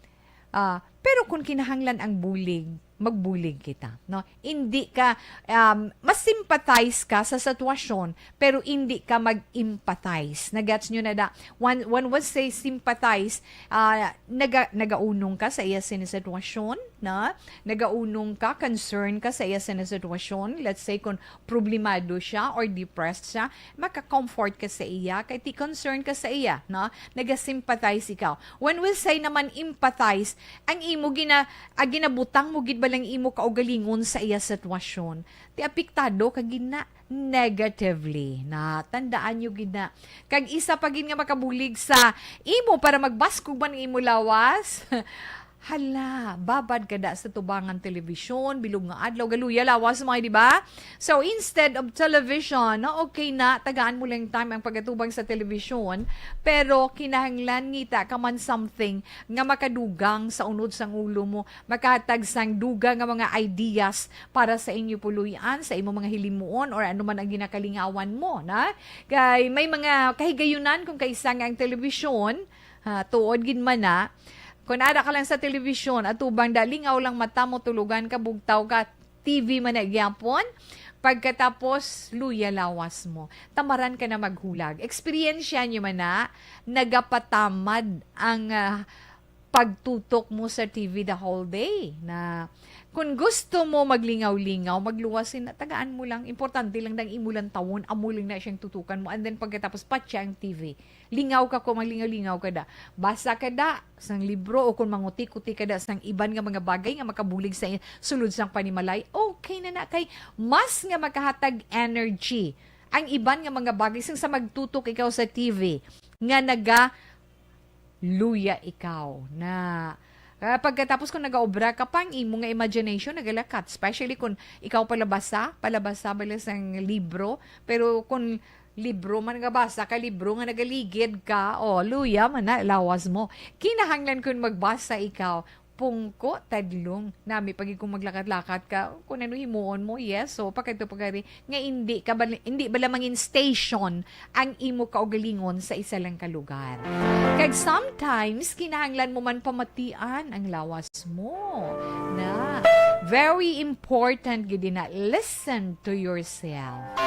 Ah, pero kung kinahanglan ang bulig, magbulig kita, no? Indi ka, um, mas sympathize ka sa sitwasyon, pero indi ka mag-empathize. Nagets nyo na da? One, one would say sympathize, ah, naga-, nagaunong ka sa iya sini sitwasyon, no? Nagaunong ka, concern ka sa iya sini sitwasyon. Let's say, kung problemado siya or depressed siya, maka-comfort ka sa iya, kay ti concern ka sa iya, no? Nagasympathize ikaw. When we say naman empathize, ang imo gina-, ah, ginabutang mo gid ba lang imo kaugalingon sa iya sitwasyon, ti apektado ka gid na negatively. Na, tandaan nyo gid na. Kag isa pa gid nga makabulig sa imo para magbaskog man ang imo lawas, Hala, babad ka da sa tubangan telebisyon, bilog nga adlaw, galuya lawas mo, di ba? So, instead of television, no, okay na, tagaan mo lang time ang pagatubang sa telebisyon, pero kinahanglan ngita ka man something nga makadugang sa unod sang ulo mo, makahatag sang dugang nga mga ideas para sa inyo puloy-an, sa imo mga hilimuon, or ano man ang ginakalingawan mo, na? Kay may mga kahigayunan kung kaisa nga ang telebisyon, ha, tuod gid man na, kung ara ka lang sa telebisyon, atubang da, lingaw lang mata mo, tulugan ka, bugtaw ka, T V man na gyapon. Pagkatapos, luya lawas mo. Tamaran ka na maghulag. Eksperyensya niyo man na, nagapatamad ang, ah, pagtutok mo sa T V the whole day. Na, kung gusto mo maglingaw-lingaw, magluwas, sin-, tagaan mo lang. Importante lang dang imo lang tawon, amo lang na siyang tutukan mo. And then, pagkatapos, patya ang T V. Lingaw ka ko, maglingaw-lingaw ka da. Basa ka da sang libro, o kung manguti-kuti ka da sang iban nga mga bagay nga makabulig sa i-, sulod sang panimalay, okay na na, kay mas nga makahatag energy ang iban nga mga bagay sang sa magtutok ikaw sa T V nga naga luya ikaw na. Ah, pagkatapos, kung nagaobra ka pa, ang imo nga imagination nagalakat, especially kung ikaw palabasa, palabasa bala sang libro, pero kung libro man nga basa ka, libro nga nagaligid ka, o, luya man na lawas mo. Kinahanglan, kung magbasa ikaw, pungko, tadlong, nami pag kung maglakat-lakat ka, kung ano himuon mo, yes, so, pakadto pagari, nga hindi ka bala, hindi bala mangin station ang imo kaugalingon sa isa lang ka lugar. Kag sometimes, kinahanglan mo man pamatian ang lawas mo. Na, very important gid na, listen to yourself.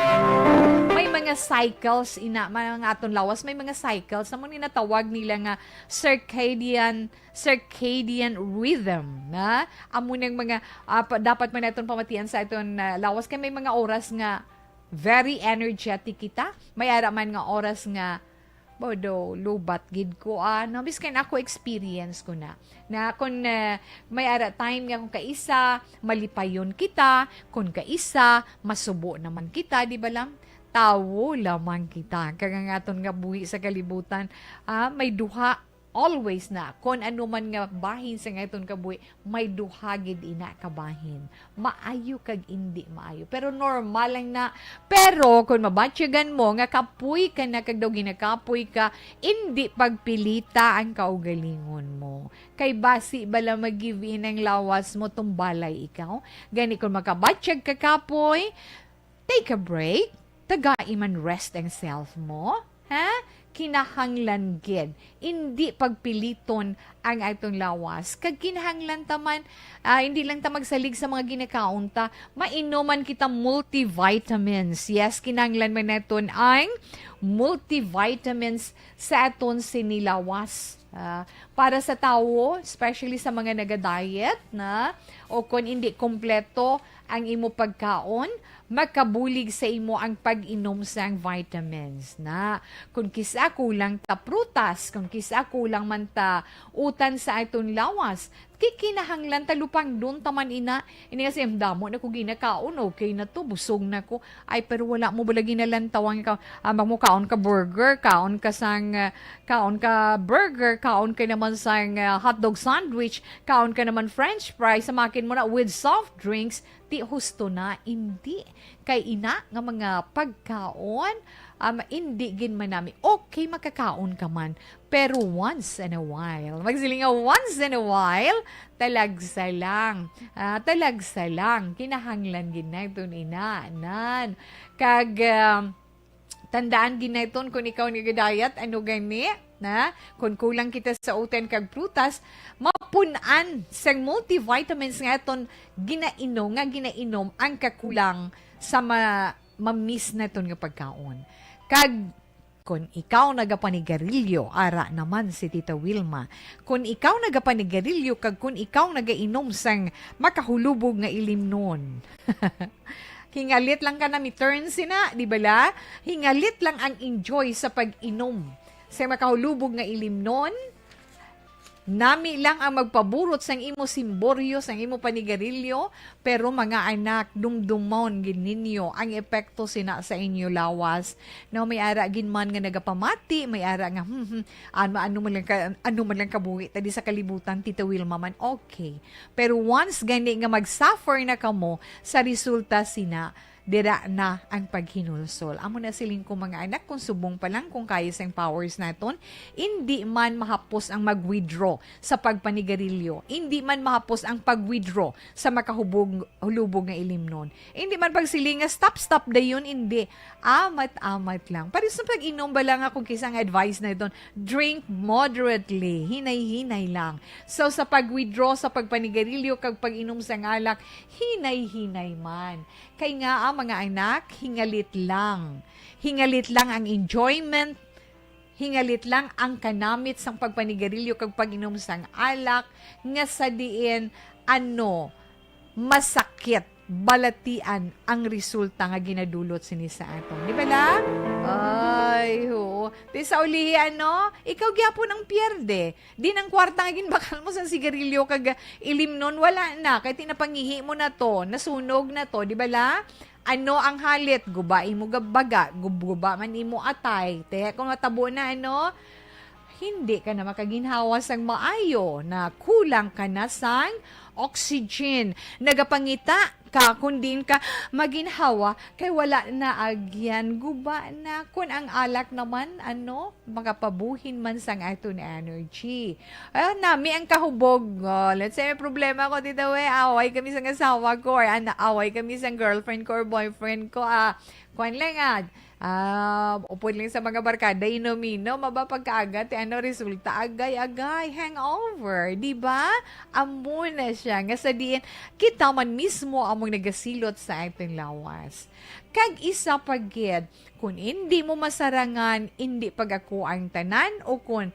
May mga cycles ina, mga aton lawas, may mga cycles, amo ni natawag nila nga circadian, circadian rhythm, na amo nang mga, ah, pa-, dapat man naton pamatian sa aton, ah, lawas, kay may mga oras nga very energetic kita, may ara man nga oras nga, "Bodo, lubat gid ko, ah." No, biskan ako, experience ko na. Na kung, ah, may ara time nga kung kaisa, malipayon kita, kung kaisa, masubo naman kita, di ba lang? Tawo lamang kita. Kag ang aton nga buhi sa kalibutan, ah, may duha, always na, kung ano man nga bahin sa nga aton kabuhi, may duha gid ina ka bahin. Maayo kag indi maayo. Pero normal lang na. Pero kung mabatyagan mo nga kapoy ka na kag daw ginakapoy ka, indi pagpilita ang kaugalingon mo. Kay basi bala mag-give in ang lawas mo, tumbalay ikaw. Gani kung makabatyag ka kapoy, take a break. Tagai man rest ang self mo. Ha? Kinahanglan gid. Indi pagpiliton ang atong lawas. Kag kinahanglan ta man, ah, hindi lang ta magsalig sa mga ginakaon ta. Mainom man kita multivitamins. Yes, kinahanglan man naton ang multivitamins sa aton sini lawas. Ah, para sa tawo, especially sa mga naga-diet na, o kung hindi kompleto ang imo pagkaon, makabulig sa imo ang pag-inom sang vitamins na. Kung kis-a kulang ta prutas, kung kis-a kulang man ta utan sa aton lawas, ki-, kinahanglan ta lupangdon ta man ina. Ini nga siya, "Damo na ko ginakaon, okay na to, busog na ko." Ay, pero wala mo bala ginalantaw ang ikaw. Ah, magmukaon ka burger, kaon ka sang, ah, kaon ka burger, kaon ka naman sang, ah, hotdog sandwich, kaon ka naman french fries, sa makin mo na with soft drinks, ti husto na, indi. Kay ina nga mga pagkaon, um, indi gid man nami. Okay, makakaon ka man, pero once in a while. Magsiling nga once in a while, talagsa lang. Ah, talagsa lang. Kinahanglan gid na ito ni na, nan. Kag, um, tandaan gid na iton, kung ikaw nagadayat, ano gani, na? Kung kulang kita sa utan kag prutas, mapun-an sang multivitamins nga aton ginainom, nga ginainom ang kakulang sa ma-, ma-miss naton nga pagkaon. Kag kung ikaw nagapanigarilyo, ara naman si Tita Wilma. Kung ikaw nagapanigarilyo kag kung ikaw nagainom sang makahulubog nga ilimnon. Hingalit lang ka na mi turn sina, di bala? Hingalit lang ang enjoy sa pag-inom sa makahulubog nga ilimnon. Nami lang ang magpaburot sang imo simboryo, sang imo panigarilyo, pero mga anak, dumdumon gid ninyo ang epekto sina sa inyo lawas. No, may ara gid man nga nagapamati, may ara nga, "Hmm, hmm, ano, ano man lang ka, ano man lang kabuhi ta di sa kalibutan, Tita Wilma man, okay." Pero once gani nga mag-suffer na kamo sa resulta sina, dira na ang paghinulsol. Amo na siling ko, mga anak, kung subong pa lang, kung kaya sang powers naton, indi man mahapos ang mag-withdraw sa pagpanigarilyo. Indi man mahapos ang pag-withdraw sa makahubog, hulubog nga ilimnon. Indi man pagsiling nga, "Stop, stop dayon," indi. Amat-amat lang. Paris sa pag-inom ba lang ako, kisa ang advice na iton, drink moderately. Hinay-hinay lang. So, sa pag-withdraw, sa pagpanigarilyo, kag pag-inom sa alak, hinay-hinay man. Kay nga, ah, mga anak, hingalit lang. Hingalit lang ang enjoyment, hingalit lang ang kanamit sang pagpanigarilyo kag pag-inom sang alak, nga sa diin, ano, masakit balatian ang resulta nga ginadulot sini sa aton. Di ba la? Ay, oo. Di sa ulihi, ano, ikaw gyapon ang pierde. Di nang kwarta nga ginbakal mo sa sigarilyo kag ilimnon, wala na. Kay tinapangihi mo na to, nasunog na to, di ba la? Ano ang halit? Guba imo gab-, baga, gub-, guba man imo atay. Te, kung matabo na, ano, hindi ka na makaginhawa sang maayo, na kulang ka na sang oxygen. Nagapangita ka, kung diin ka maginhawa, kay wala na agyan, guba na. Kun ang alak naman, ano, makapabuhin man sang aton energy. Ah, nami ang kahubog. Oh, let's say, may problema ko, Tita Wi, away kami sang asawa ko, or ana, away kami sang girlfriend ko or boyfriend ko. Ah, kwan lang, ah, ah, upod lang sa mga barkada, inom-inom, aba, pagkaaga, ti ano resulta, agay-agay, hangover, di ba? Amo na siya, nga sa diin, kita man mismo among nagasilot sa aton lawas. Kag isa pa gid, kun indi mo masarangan, indi pag-ako ang tanan, o kun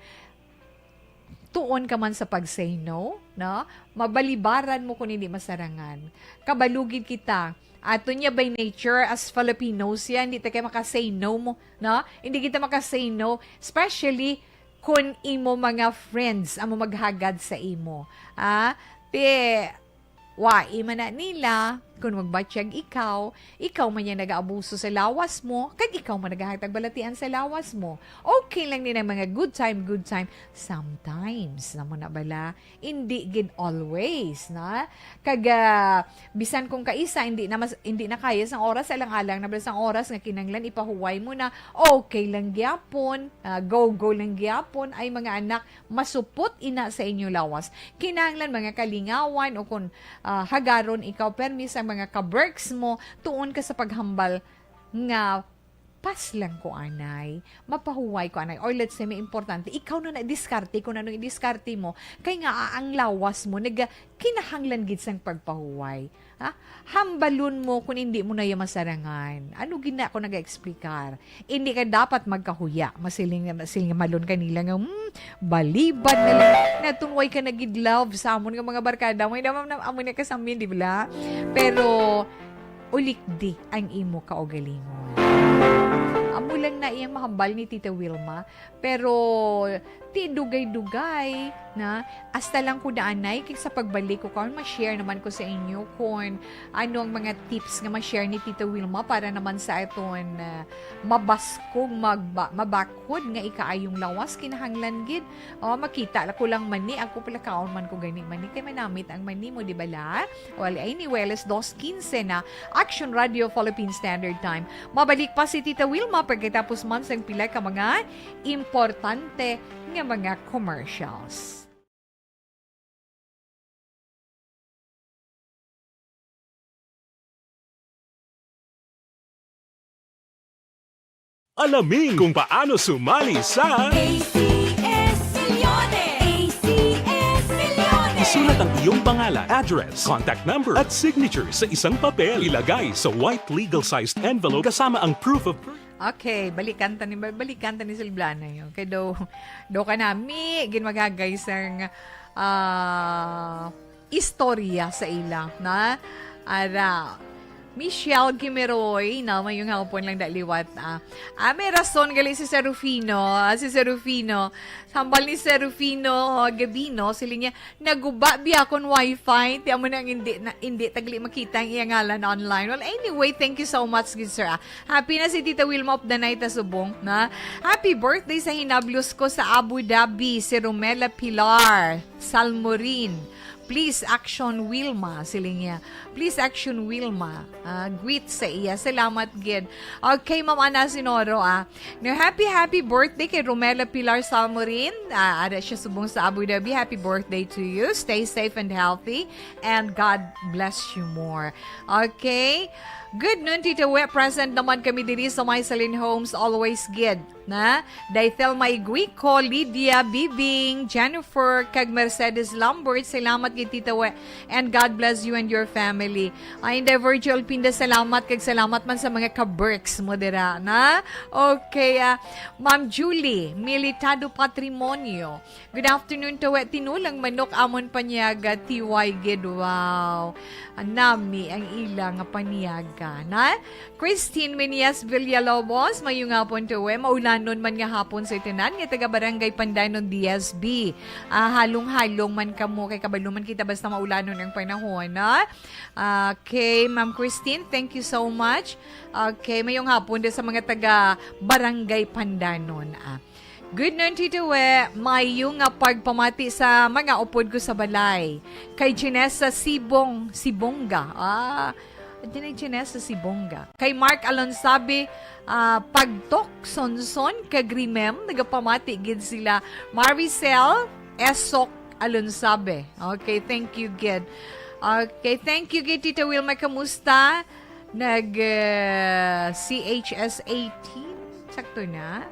tuon ka man sa pag-say no, no? Mabalibaran mo kun indi masarangan. Kabalo gid kita. Aton niya by nature as Filipinos yan, hindi ta kay maka-say no mo, no? Hindi kita maka-say no, especially kun imo mga friends amo maghagad sa imo. Ah, ti, wai man na nila, kun magbatyag ikaw, ikaw man yang nagaabuso sa lawas mo, kag ikaw man nagahatag balatian sa lawas mo. Okay lang ni ang mga good time, good time. Sometimes, namo na bala, hindi gid always, na? Kag, ah, bisan kung kaisa, hindi na mas-, hindi na kaya sang oras, alang-alang na bala sang oras nga kinanglan ipahuway mo na, okay lang gyapon, ah, go-go lang gyapon, ay mga anak, masupot ina sa inyo lawas. Kinahanglan mga kalingawan o kun, ah, hagaron ikaw permi sa mga ka-berks mo, tuon ka sa paghambal nga pas lang ko anay, mapahuway ko anay. Or let's say, may importante, ikaw na na diskarte kung anong idiskarte mo. Kay nga, ah, ang lawas mo, nag-, kinahanglan gid sang pagpahuway. Ha? Hambalon mo kung hindi mo na iya masarangan. Ano gina ako nag-explicar? Hindi ka dapat magkahuya. Masiling, masiling malon kanila nga, "Hmm, balibad na lang." Natunway ka na gid love sa amon nga mga barkada. May naman na, amo na kasamin, di ba? Pero, ulikdi ang imo kaugalingon. Amo lang na iyang mahambal ni Tita Wilma. Pero, ti dugay-dugay na, hasta lang ko daanay, kay sa pagbalik ko karon, ma-share naman ko sa inyo kung ano ang mga tips nga ma-share ni Tita Wilma para naman sa aton, ah, mabaskog, magba-, mabakod nga ikaayong lawas, kinahanglan gid. Oh, makita la ko lang mani, ako pala kaon man ko gani mani, kay manamit ang mani mo, di ba la? Well, anyway, alas dos quince na, Action Radio Philippine Standard Time. Mabalik pa si Tita Wilma pagkatapos man sang pila ka mga importante nga mga commercials. Alamin kung paano sumali sa A C S Milyones! A C S Milyones! Isulat ang iyong pangalan, address, contact number, at signature sa isang papel. Ilagay sa white legal-sized envelope kasama ang proof of purchase. Okay, balikan ta ni, balikan ta ni Silvana yun. Kay daw, daw ka nami, ginmagagay sang, ah, istorya sa ila, na? Ara, Michelle Gimeroy, na mayong hapon lang da liwat, ah. Ah, may rason gali si Serufino, ah, si Serufino. Hambal ni Serufino, oh, Gabino, siling niya, "Naguba bi akon wifi, ti amo na ang hindi, na, hindi tagli makita ang iya ngalan online." Well, anyway, thank you so much, good sir, ah. Happy na si Tita Wilma of the Night, ah, subong, na. Happy birthday sa hinablos ko sa Abu Dhabi, si Romela Pilar Salmorin. Please action Wilma, siling niya. Please action Wilma. Ah, greet sa iya. Salamat gid. Okay, Ma'am Ana Sinoro, ah. No, happy, happy birthday kay Romela Pilar Salmorin. Ah, ada siya subong sa Abu Dhabi. Happy birthday to you. Stay safe and healthy. And God bless you more. Okay? Good noon, Tita We. Present naman kami diri sa May Salin Homes. Always gid. Na, Daithel Maiguico, Lydia Bibing, Jennifer, kag Mercedes Lambert, salamat gid, Tita We, and God bless you and your family. Ah, Inday Virgil Pinda, salamat, kag salamat man sa mga ka-Berks mo dira, na? Okay, ah, Ma'am Julie Militado Patrimonio, good afternoon, Tawe. Tinulang manok amon panyaga, T Y gid, wow. Nami ang ila nga panyaga, na? Christine Menias Villalobos, mayong hapon, Tawe. Maulanon man nga hapon sa itinan nga taga Barangay Pandanon, D S B. Ah, halong-halong man kamo, kay kabalo man kita basta maulanon ang panahon, ha? Okay, Ma'am Christine, thank you so much. Okay, mayong hapon din sa mga taga Barangay Pandanon, ah. Good noon, Tito We. Mayo nga pagpamati sa mga upod ko sa balay. Kay Janessa Sibong, Sibonga. Ah, Janay Janessa Sibonga. Kay Mark Alonsabe, ah, Pagtok, Sonson, kag Rimem, nagapamati gid sila. Maricel Esok Alonsabe. Okay, thank you gid. Okay, thank you gid, Tita Wilma. Kamusta? Nag, uh, C H S eighteen? Sakto na?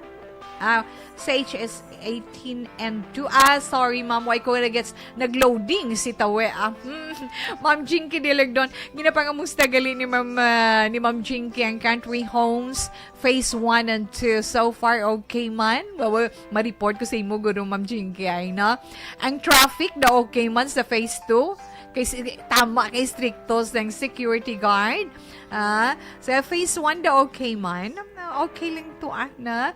Ah, C H S eighteen and two. Ah, sorry, ma'am. Why ko nag-gets? Nag-loading si Tawe, ah. Hmm. Ma'am Jinky Diligdon. Ginapangamusta gali ni Ma'am, ah, ni Ma'am Jinky ang Country Homes Phase one and two. So far, okay man. Wawa, ma-report ko sa imo, guro, Ma'am Jinky, ay, no? Ang traffic na okay man sa Phase two. Kay si-, tama kay stricto sang security guard. Ah, sa phase one daw, okay man. Ah, okay lang to, ah, na.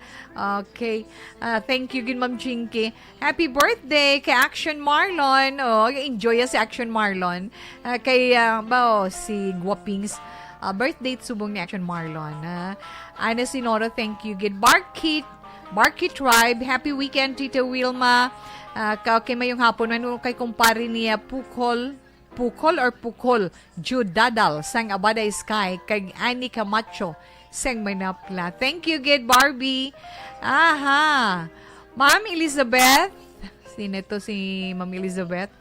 Okay. Ah, thank you gid, Ma'am Jinky. Happy birthday kay Action Marlon. Oh, enjoy si Action Marlon. Ah, kay, ah, ba, oh, si Guapings. Ah, birthday subong ni Action Marlon, ah. Ana Sinoro, thank you gid. Barkit, Barkit Tribe, happy weekend, Tita Wilma. Ah, ka-, okay, mayong hapon man kay kumpare niya, Pukol. Pukol or Pukol, Jude Dadal, sang Abada Sky, kag Annie Camacho, sang Manapla. Thank you gid, Barbie. Aha. Ma'am Elizabeth. Sino to si Ma'am Elizabeth?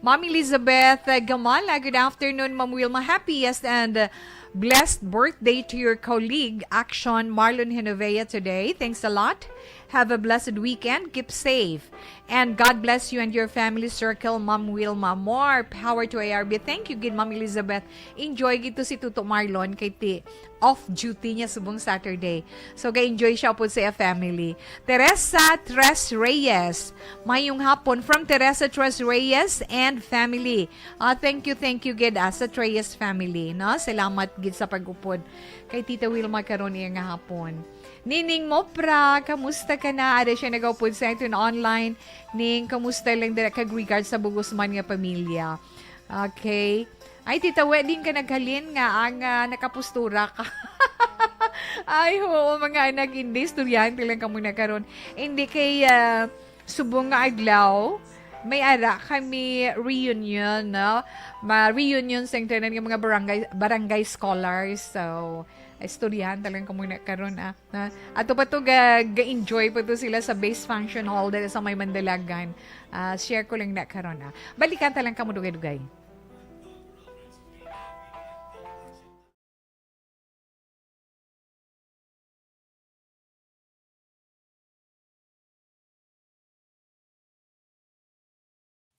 Ma'am Elizabeth, uh, Gamala, good afternoon, Ma'am Wilma. Happiest and, uh, blessed birthday to your colleague, Action Marlon Genovea, today. Thanks a lot. Have a blessed weekend. Keep safe. And God bless you and your family circle, Ma'am Wilma. More power to A R B. Thank you gid, Ma'am Elizabeth. Enjoy gid to si Tuto Marlon kay ti off duty niya subong Saturday. So, ga-enjoy siya po sa family. Teresa Tres Reyes. Mayong hapon from Teresa Tres Reyes and family. Ah, thank you, thank you gid, ah, sa Tres Reyes family, no? Salamat gid sa pag-upod kay Tita Wilma karon iya nga hapon. Nining Mopra, kamusta ka na? Ada siya nagaupod sa aton online. Ning, kamusta lang dira kag regards sa bugos man nga pamilya. Okay. Ay, Tita We, din ka naghalin nga ang, ah, nakapustura ka. Ay, oo, mga anak, hindi. Istoryahan ko lang kamo na karon. Hindi kay, ah, subong nga adlaw, may ara kami reunion, no? Ma-reunion sa tanan nga mga barangay, barangay scholars. So, istoryahan talaga kamo na karon, ah. Na, ato pa to ga, ga-enjoy pa to sila sa Base Function Hall dali sa may Mandalagan. Ah, share ko lang na karon, ah. Balikan ta lang kamo dugay-dugay.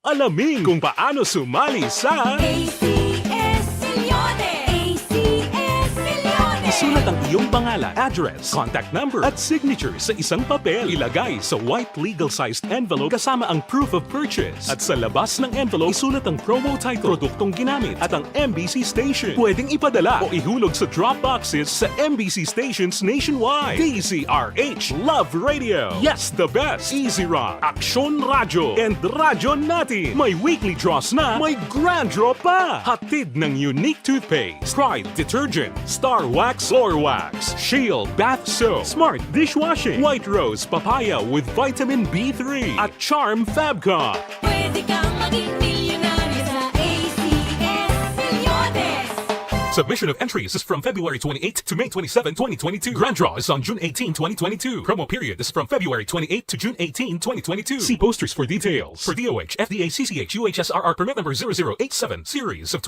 Alamin kung paano sumali sa A C S Milyones! A C S Milyones! Sulat ang iyong pangalan, address, contact number, at signature sa isang papel. Ilagay sa white legal-sized envelope kasama ang proof of purchase. At sa labas ng envelope, isulat ang promo title, produktong ginamit, at ang M B C station. Pwedeng ipadala o ihulog sa drop boxes sa M B C stations nationwide. D Z R H Love Radio. Yes, the best. Easy Rock, Aksyon Radyo, and Radyo Natin. May weekly draws na, may grand draw pa. Hatid ng Unique Toothpaste, Pride Detergent, Star Wax, Floor Wax, Shield Bath Soap, Smart Dishwashing, White Rose Papaya with Vitamin B three, at Charm Fabcon. Pwede kang maging milyonaryo sa A C S Milyones. Submission of entries is from February twenty-eighth to May twenty-seven, twenty twenty-two. Grand draw is on June eighteen, twenty twenty-two. Promo period is from February twenty-eighth to June eighteen, twenty twenty-two. See posters for details. For D O H, F D A, C C H, U H S R R permit number zero zero eight seven, series of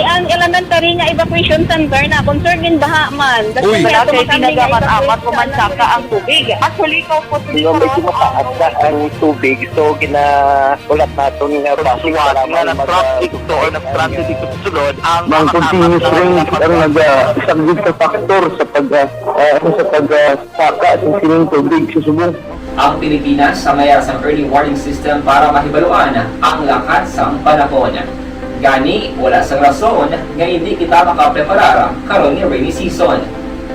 Ang elementary nga evacuation center na concern gin baha man. Uy. Wala kay tinaga man amat ko man saka ang tubig. Actually, ko po. Di ba, medyo mataas na ang tubig, so ginaulat naton nga basi nga nag-traffic to or nag-transit dito sa sulod ang mga continuous rain ang nagasaglit sa factor sa pag, ah, ah, sa pag, ah, saka sa sining tubig sa subong. Ang Pilipinas sa mayara sang early warning system para mahibaluan ang lakat sang panahon. Gani, wala sang rason nga hindi kita makapreparar karon nga rainy season.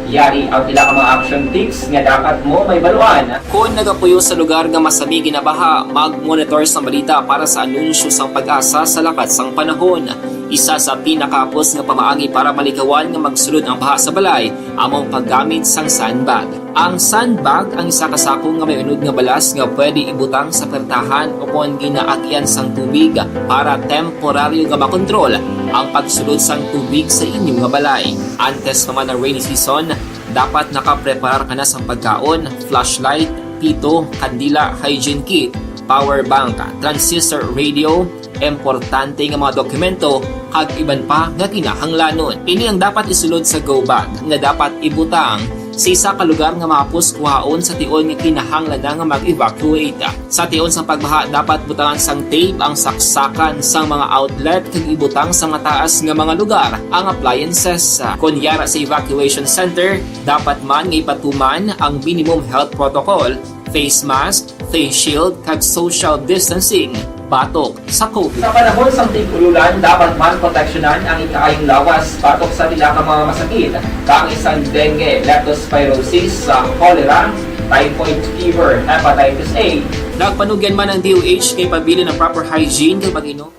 Yari ang pila ka mga action tips nga dapat mo mahibaluan. Kon nagapuyo sa lugar nga masami ginabaha, mag-monitor sang balita para sa anunsyo sang PAGASA sa lakat sang panahon. Isa sa pinakahapos nga pamaagi para malikawan nga magsulod ang baha sa balay amo ang paggamit sang sandbag. Ang sandbag ang isa ka sako nga may unod nga balas nga pwede ibutang sa pertahan o kon ginaagian sang tubig para temporaryo nga makontrol ang pagsulod sang tubig sa inyo nga balay. Antes pa man ang rainy season, dapat nakapreparar ka na sang pagkaon, flashlight, pito, kandila, hygiene kit, power bank, transistor radio, importante nga mga dokumento, kag iban pa nga kinahanglanon. Ini ang dapat isulod sa go bag nga dapat ibutang sa isa ka lugar nga mahapos kuhaon sa tion nga kinahanglan na nga mag-evacuate. Sa tion sang pagbaha, dapat butangan sang tape ang saksakan sang mga outlet kag ibutang sa mataas nga mga lugar ang appliances. Kon yara sa evacuation center, dapat man nga ipatuman ang minimum health protocol, face mask, face shield, kag social distancing batok sa COVID. Sa panahon sang tig-ululan, dapat man proteksyonan ang ikaayong lawas batok sa pila ka mga masakit, kaangay sang dengue, leptospirosis, sa cholera, typhoid fever, hepatitis A. Nagpanugyan man ang D O H kay pabilin ang proper hygiene kag pag-inom.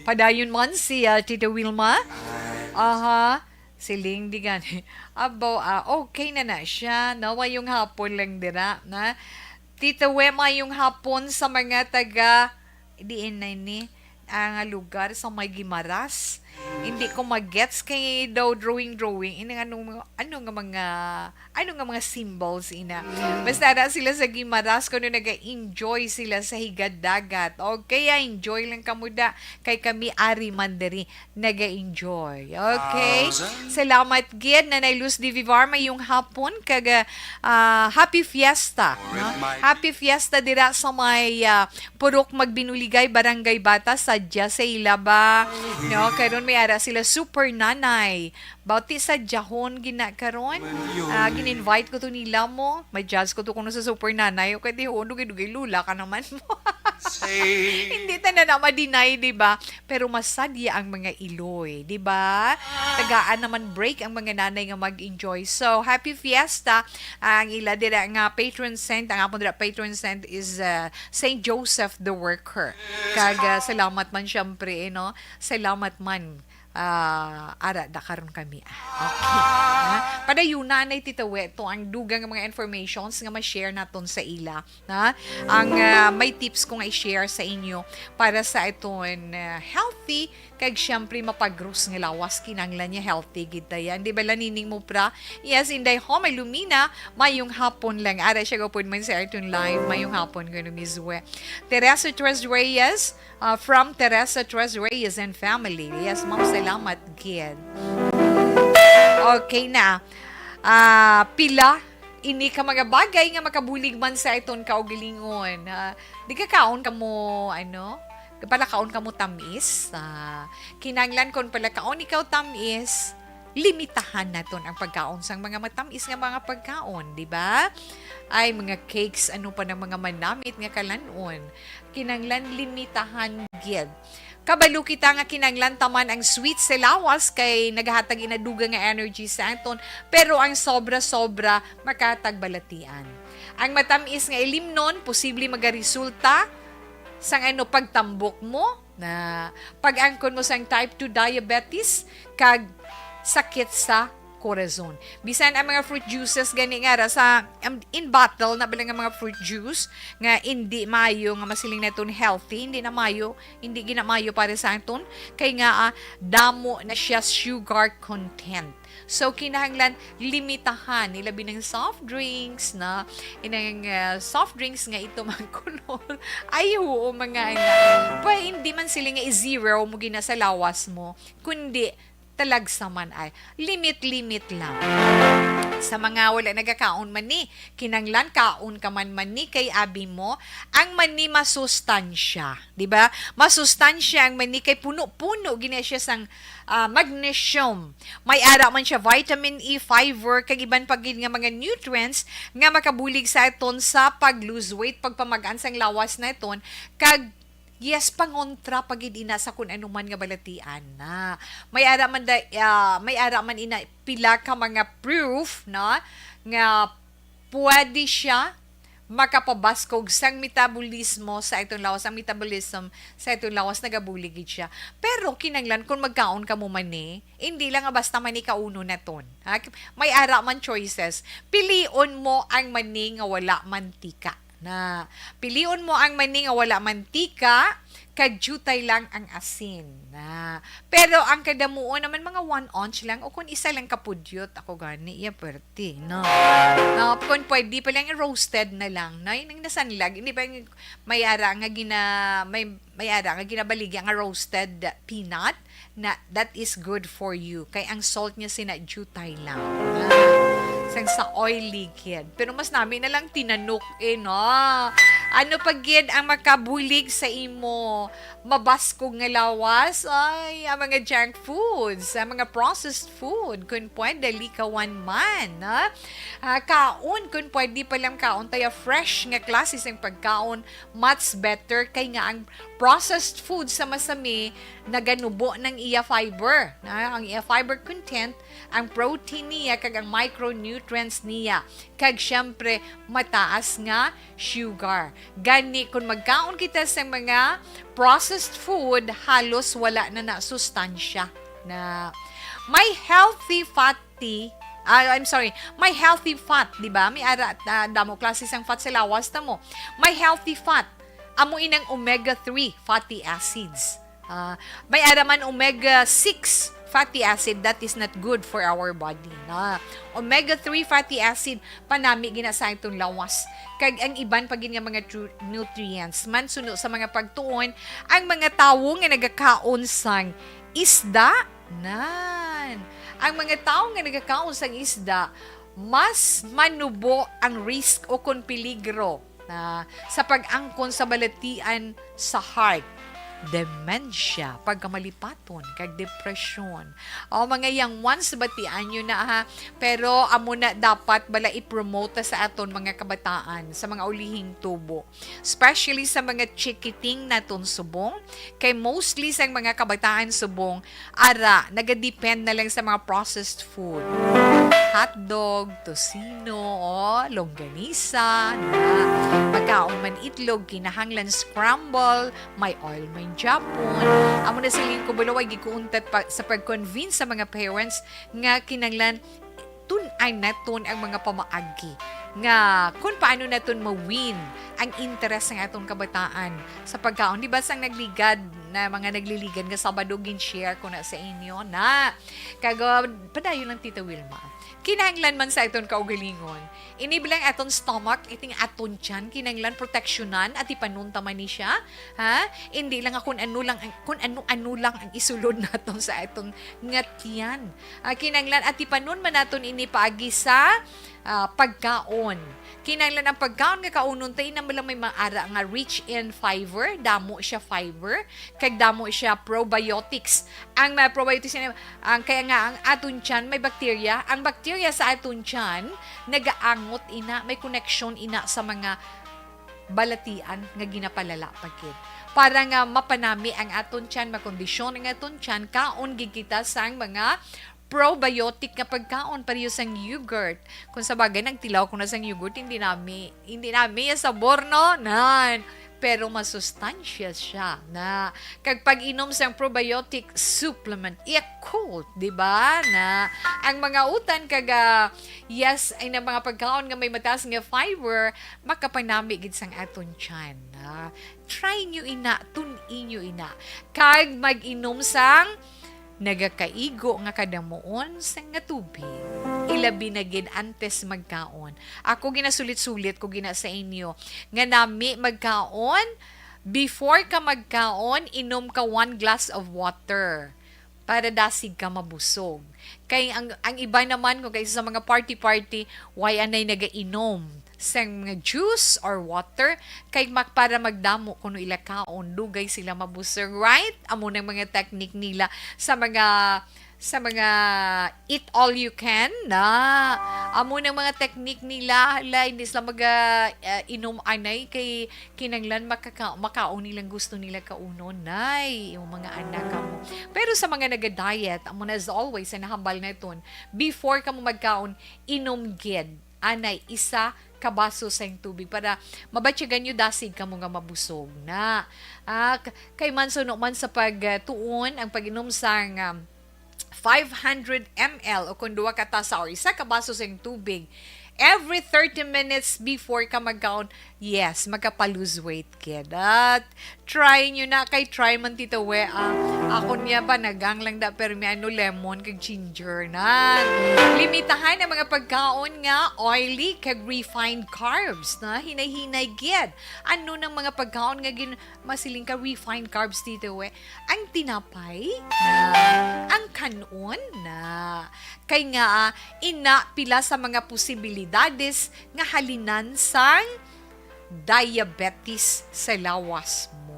Padayon man si, ah, Tita Wilma. Aha. Siling di gani. Abaw, ah, okay na na siya, no? Mayong hapon lang dira, na. Tita We, mayong hapon sa mga taga, diin na ini, ang lugar sa may Guimaras. Hindi ko magets kay daw drawing-drawing. Ini nga, ano, ano nga mga, ano nga mga symbols, ina. Basta na sila sa Guimaras, kuno naga-enjoy sila sa higad dagat. Okay, ah, enjoy lang kamo da. Kay kami ari man diri naga-enjoy. Okay? Salamat gid, Nanay Luz de Vivar. Mayong hapon kag, ah, happy fiesta, no? Happy fiesta dira sa may, ah, Purok Magbinuligay, Barangay Bata, sa Jasey Laba. No, karon may ara sila Super Nanay. Bati sa jahon gina karon. Ah, gin-invite ko to nila mo. May jazz ko to kuno sa Super Nanay. Okay, di, oh, dugay-dugay, lula ka naman mo. Hindi ta na na ma-deny, di ba? Pero masadya ang mga iloy, di ba? Tagaan naman break ang mga nanay nga mag-enjoy. So, happy fiesta. Ang ila dira nga patron saint, ang apon dira patron saint is, uh, Saint Joseph the Worker. Kag, uh, salamat man, syempre, eh, no? Salamat man, ah, ara da karon kami. Okay. Ha? Padayuna na, Tita We, to ang dugang nga mga informations nga ma-share naton sa ila. Ha? Ang, ah, may tips ko nga i-share sa inyo para sa aton, ah, healthy kag siyempre mapagros nga lawas. Kinanglan niya healthy gid ta yan. Di ba, lanining mo, pra? Yes, Inday Home Lumina, mayong hapon lang. Ara siya gapon man sa aton live. Mayong hapon, kuno Miss We. Teresa Tres Reyes, ah, from Teresa Tres Reyes and family. Yes, ma'am, salamat gid. Okay na. Ah, pila ini ka mga bagay nga makabulig man sa aton kaugalingon. Ah, di ka kaon ka mo, ano? palakaon kamo tamis, ah, kinahanglan kon palakaon ikaw tamis, limitahan naton ang pagkaon sang mga matamis nga mga pagkaon, di ba? Ay, mga cakes, ano pa ng mga manamit nga kalanon. Kinahanglan limitahan gid. Kabalo kita nga kinahanglan taman ang sweet sa lawas kay nagahatag ina dugang nga energy sa aton, pero ang sobra-sobra makatagbalatian. Ang matamis nga ilimnon posible magaresulta sang ano, pagtambok mo, na pag-angkon mo sang type two diabetes, kag sakit sa corazon. Bisan ang mga fruit juices gani nga ra sa, um, in bottle na bala nga mga fruit juice nga indi maayo, nga masiling naton healthy, hindi na maayo, hindi gina maayo para sa aton, kay nga, ah, damo na siya sugar content. So, kinahanglan limitahan, ilabi ng soft drinks na, inang, ah, soft drinks nga ito man kulol. Ay, oo, mga anak. Pa, hindi man sila nga i-zero mo gina sa lawas mo, kundi talagsa man ay limit-limit lang. Sa mga wala nagakaon man ni, kinahanglan kaon ka man man ni kay abi mo, ang mani masustansya, di ba? Masustansya ang mani kay puno-puno gina siya sang, ah, magnesium. May ara man siya vitamin E, fiber, kag iban pa gid nga mga nutrients nga makabulig sa aton sa pag-lose weight, pagpamag-an sang lawas naton, kag yes, pangontra pa gid ina sa kun ano man nga balatian na. May ara man da, ah, may ara man ina pila ka mga proof na nga pwede siya makapabaskog sang metabolismo sa aton lawas. Ang metabolism sa aton lawas nagabulig gid siya. Pero kinahanglan kung magkaon ka mo mani, hindi lang nga basta mani kaunon naton. Ha? May ara man choices. Pilion mo ang mani nga wala mantika. Na pilion mo ang mani nga wala mantika, kag diutay lang ang asin. Na, pero ang kadamuon naman mga one ounce lang o kung isa lang ka pudyot. Ako gani, iya pwerte, no? Na, kung pwede pa lang, roasted na lang. Na, yun ang nasanlag. Hindi ba yung may ara nga gina-, may, may ara nga ginabaligya nga roasted peanut? Na, that is good for you. Kay ang salt niya sina diutay lang. Ah, sang sa oily gid. Pero mas nami na lang tinanok, eh, no? Ano pa gid ang makabulig sa imo mabaskog nga lawas? Ay, ang mga junk foods, ang mga processed food, kun pwede, likawan man, ha? Ah, kaon, kun pwede pa lang kaon, taya fresh nga klase sang pagkaon, much better, kay nga ang processed food sa masami, naganubo ng iya fiber, na ang iya fiber content, ang protein niya, kag ang micronutrients niya, kag syempre, mataas nga sugar. Gani, kung magkaon kita sa mga processed food, halos wala na na sustansya na may healthy fatty, ah, I'm sorry, may healthy fat, di ba? May ara, ah, damo klase sang fat sa lawas ta mo. May healthy fat, amo inang omega three fatty acids. Ah, may ara man omega six fatty acid that is not good for our body. Na omega three fatty acid, panami gina sa itong lawas. Kag ang iban pa gid nga mga tru-, nutrients man suno sa mga pagtuon, ang mga tawo nga nagakaon sang isda, nan. Ang mga tawo nga nagakaon sang isda, mas manubo ang risk o kon peligro na sa pag-angkon sa balatian sa heart, dementia, pagkamalipaton, kag depresyon. O, mga young ones, batian nyo na, ha. Pero amo na dapat bala i-promote sa aton mga kabataan, sa mga ulihing tubo. Especially sa mga chikiting naton subong. Kay mostly sa mga kabataan subong, ara, nagadepend na lang sa mga processed food. Hotdog, tocino, o, longganisa, na. Pagkaon man itlog, kinahanglan scramble, may oil man gyapon. Amo na siling ko, bala, way gikuuntat pa sa pag-convince sa mga parents nga kinahanglan tun-an naton ang mga pamaagi nga kung paano naton ma-win ang interes ng atong kabataan sa pagkaon. Di ba, sang nagligad na mga nagliligad nga Sabado, gin-share ko na sa inyo na. Kag, ah, padayon lang, Tita Wilma. Kinahanglan man sa aton kaugalingon, ini bilang aton stomach, iting aton tiyan, kinahanglan proteksyonan, atipanon ta man ni siya, ha? Hindi lang nga kung ano lang ang, kung ano-ano lang ang isulod naton sa aton nga tiyan. Ah, kinahanglan atipanon man naton ini paagi sa ah, pagkaon. Kinahanglan ang pagkaon nga kaunon ta, ina lang may maara nga rich in fiber, damo siya fiber, kag damo siya probiotics. Ang mga probiotics, ina, ang, kaya nga ang aton tiyan may bakterya. Ang bakterya sa aton tiyan nagaangot ina, may koneksyon ina sa mga balatian nga ginapalala pa gid. Para nga mapanami ang aton tiyan, makondisyon ang aton tiyan, kaon gid kita sang mga probiotic nga pagkaon, pareho sang yogurt. Kung sa bagay, nagtilaw ko na sang yogurt, hindi nami, hindi nami ang sabor, no? Nan. Pero masustansya siya na. Kag pag-inom sang probiotic supplement, Yakult, di ba? Na ang mga utan kag, ah, yes, ay na mga pagkaon nga may mataas nga fiber, makapanami gid sang aton tiyan. Na try nyo ina, tun-i nyo ina. Kag mag-inom sang nagakaigo nga kadamuon sang nga tubig. Ilabi na gid antes magkaon. Ako ginasulit-sulit ko gina sa inyo nga nami magkaon, before ka magkaon, inom ka one glass of water para dasig ka mabusog. Kay ang, ang iba naman, kung kaysa sa mga party-party, why anay nagainom sang mga juice or water, kay mak-, para magdamo kuno ila kaon, dugay sila mabusog, right? Amo nang mga technique nila sa mga, sa mga eat all you can na. Amo nang mga technique nila, hala, hindi sila mag, ah, ah, inom anay kay kinanglan makaka-, makaon nilang gusto nila kaunon, nay, yung mga anak mo. Pero sa mga naga-diet, amo na as always, ang nahambal naton, before ka mo magkaon, inom gid anay isa ka baso sang tubig para mabatyagan nyo dasig kamo nga mabusog na. Ah, k-, kay man suno man sa pagtuon ang pag-inom sang, um, five hundred M L o kung duwa ka tasa or isa ka baso sang tubig every thirty minutes before ka magkaon, yes, magkapa-lose weight gid. At try nyo na, kay try man, Tito We, ah. Ako niya ba, nagang lang da, pero may ano, lemon kag ginger na. Limitahan ang mga pagkaon nga oily kag refined carbs na hinay-hinay gid. Ano nang mga pagkaon nga gin-, masiling ka refined carbs, Tito We? Ang tinapay na, ang kanon na. Kay nga, ah, ina pila sa mga posibilidades nga halinan sang diabetes sa lawas mo.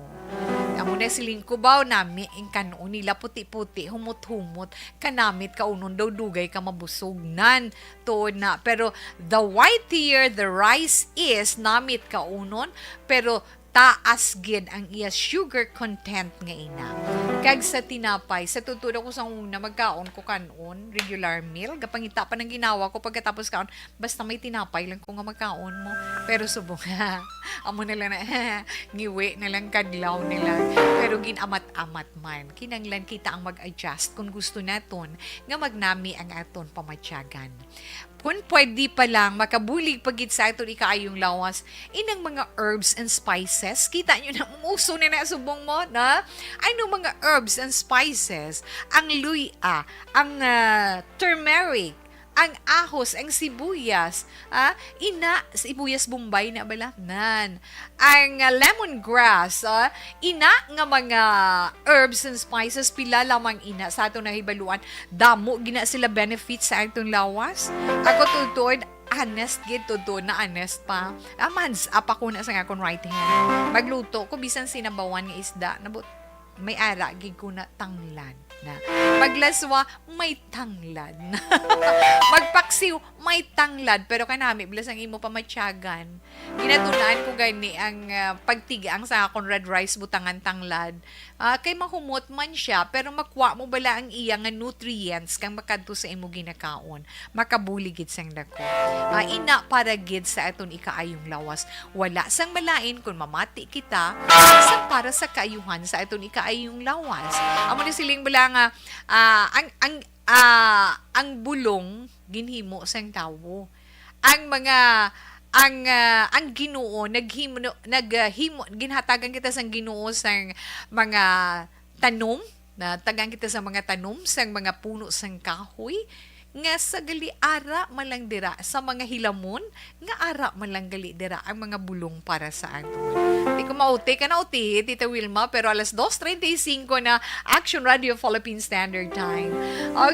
Amo na siling ko ba, nami ang kanon nila puti-puti, humot-humot, kanamit kaunon daw dugay ka mabusog nan. Tuod na. Pero the whitier the rice is, namit kaunon, pero taas gid ang iya sugar content nga ina. Kag sa tinapay, sa tuod ako sa una, magkaon ko kanon, regular meal, gapangita pa ng ginawa ko pagkatapos kaon, basta may tinapay lang ko nga magkaon mo. Pero subong, amo na lang na, ngiwi na lang, kadlaw na lang. Pero gin-amat-amat man. Kinanglan kita ang mag-adjust kung gusto naton nga magnami ang aton pamatyagan. Kung pwede pa lang, makabulig pa gid sa aton ikaayong lawas, inang mga herbs and spices. Kita nyo na, umuso na na subong mo, na? Ano mga herbs and spices? Ang luya, ang, ah, turmeric, ang ahos, ang sibuyas, ah, ina, sibuyas Bombay na bala? Nan. Ang, ah, lemongrass, ah, ina nga mga herbs and spices, pila lamang ina sa aton nahibaluan, damo gina sila benefits sa aton lawas. Ako tuod-tuod, honest gid, tuod-tuod na honest pa. Ah, hands up ako na sa akon right hand. Magluto ko bisan sinabawan nga isda, nabot may ara gid ko na tanglad na. Maglaswa, may tanglad na. Magpaksiw, may tanglad. Pero kanami, bilas ang imo pamatyagan. Ginatunan ko gani ang, ah, pagtigang sa akon red rice, butangan tanglad. Ah, kay mahumot man siya, pero makuha mo bala ang iya nga nutrients kang makadto sa imo ginakaon. Makabulig gid sang dako. Ah, ina para gid sa aton ikaayong lawas. Wala sang malain kun mamati kita sang para sa kaayuhan sa aton ikaayong lawas. Amo ni siling bala nga, ah, ang, ang, ah, ang bulong ginhimo sang tawo. Ang mga, ang, ah, ang Ginoo naghimo, nag, ah, himo, ginhatagan kita sang Ginoo sang mga tanom, natagan kita sa mga tanom, sang mga puno sang kahoy, nga sa gali ara man lang dira sa mga hilamon, nga ara man lang gali dira ang mga bulong para sa aton. Di ko mauti ka na uti, Tita Wilma, pero alas dos treinta y cinco na, Action Radio Philippine Standard Time.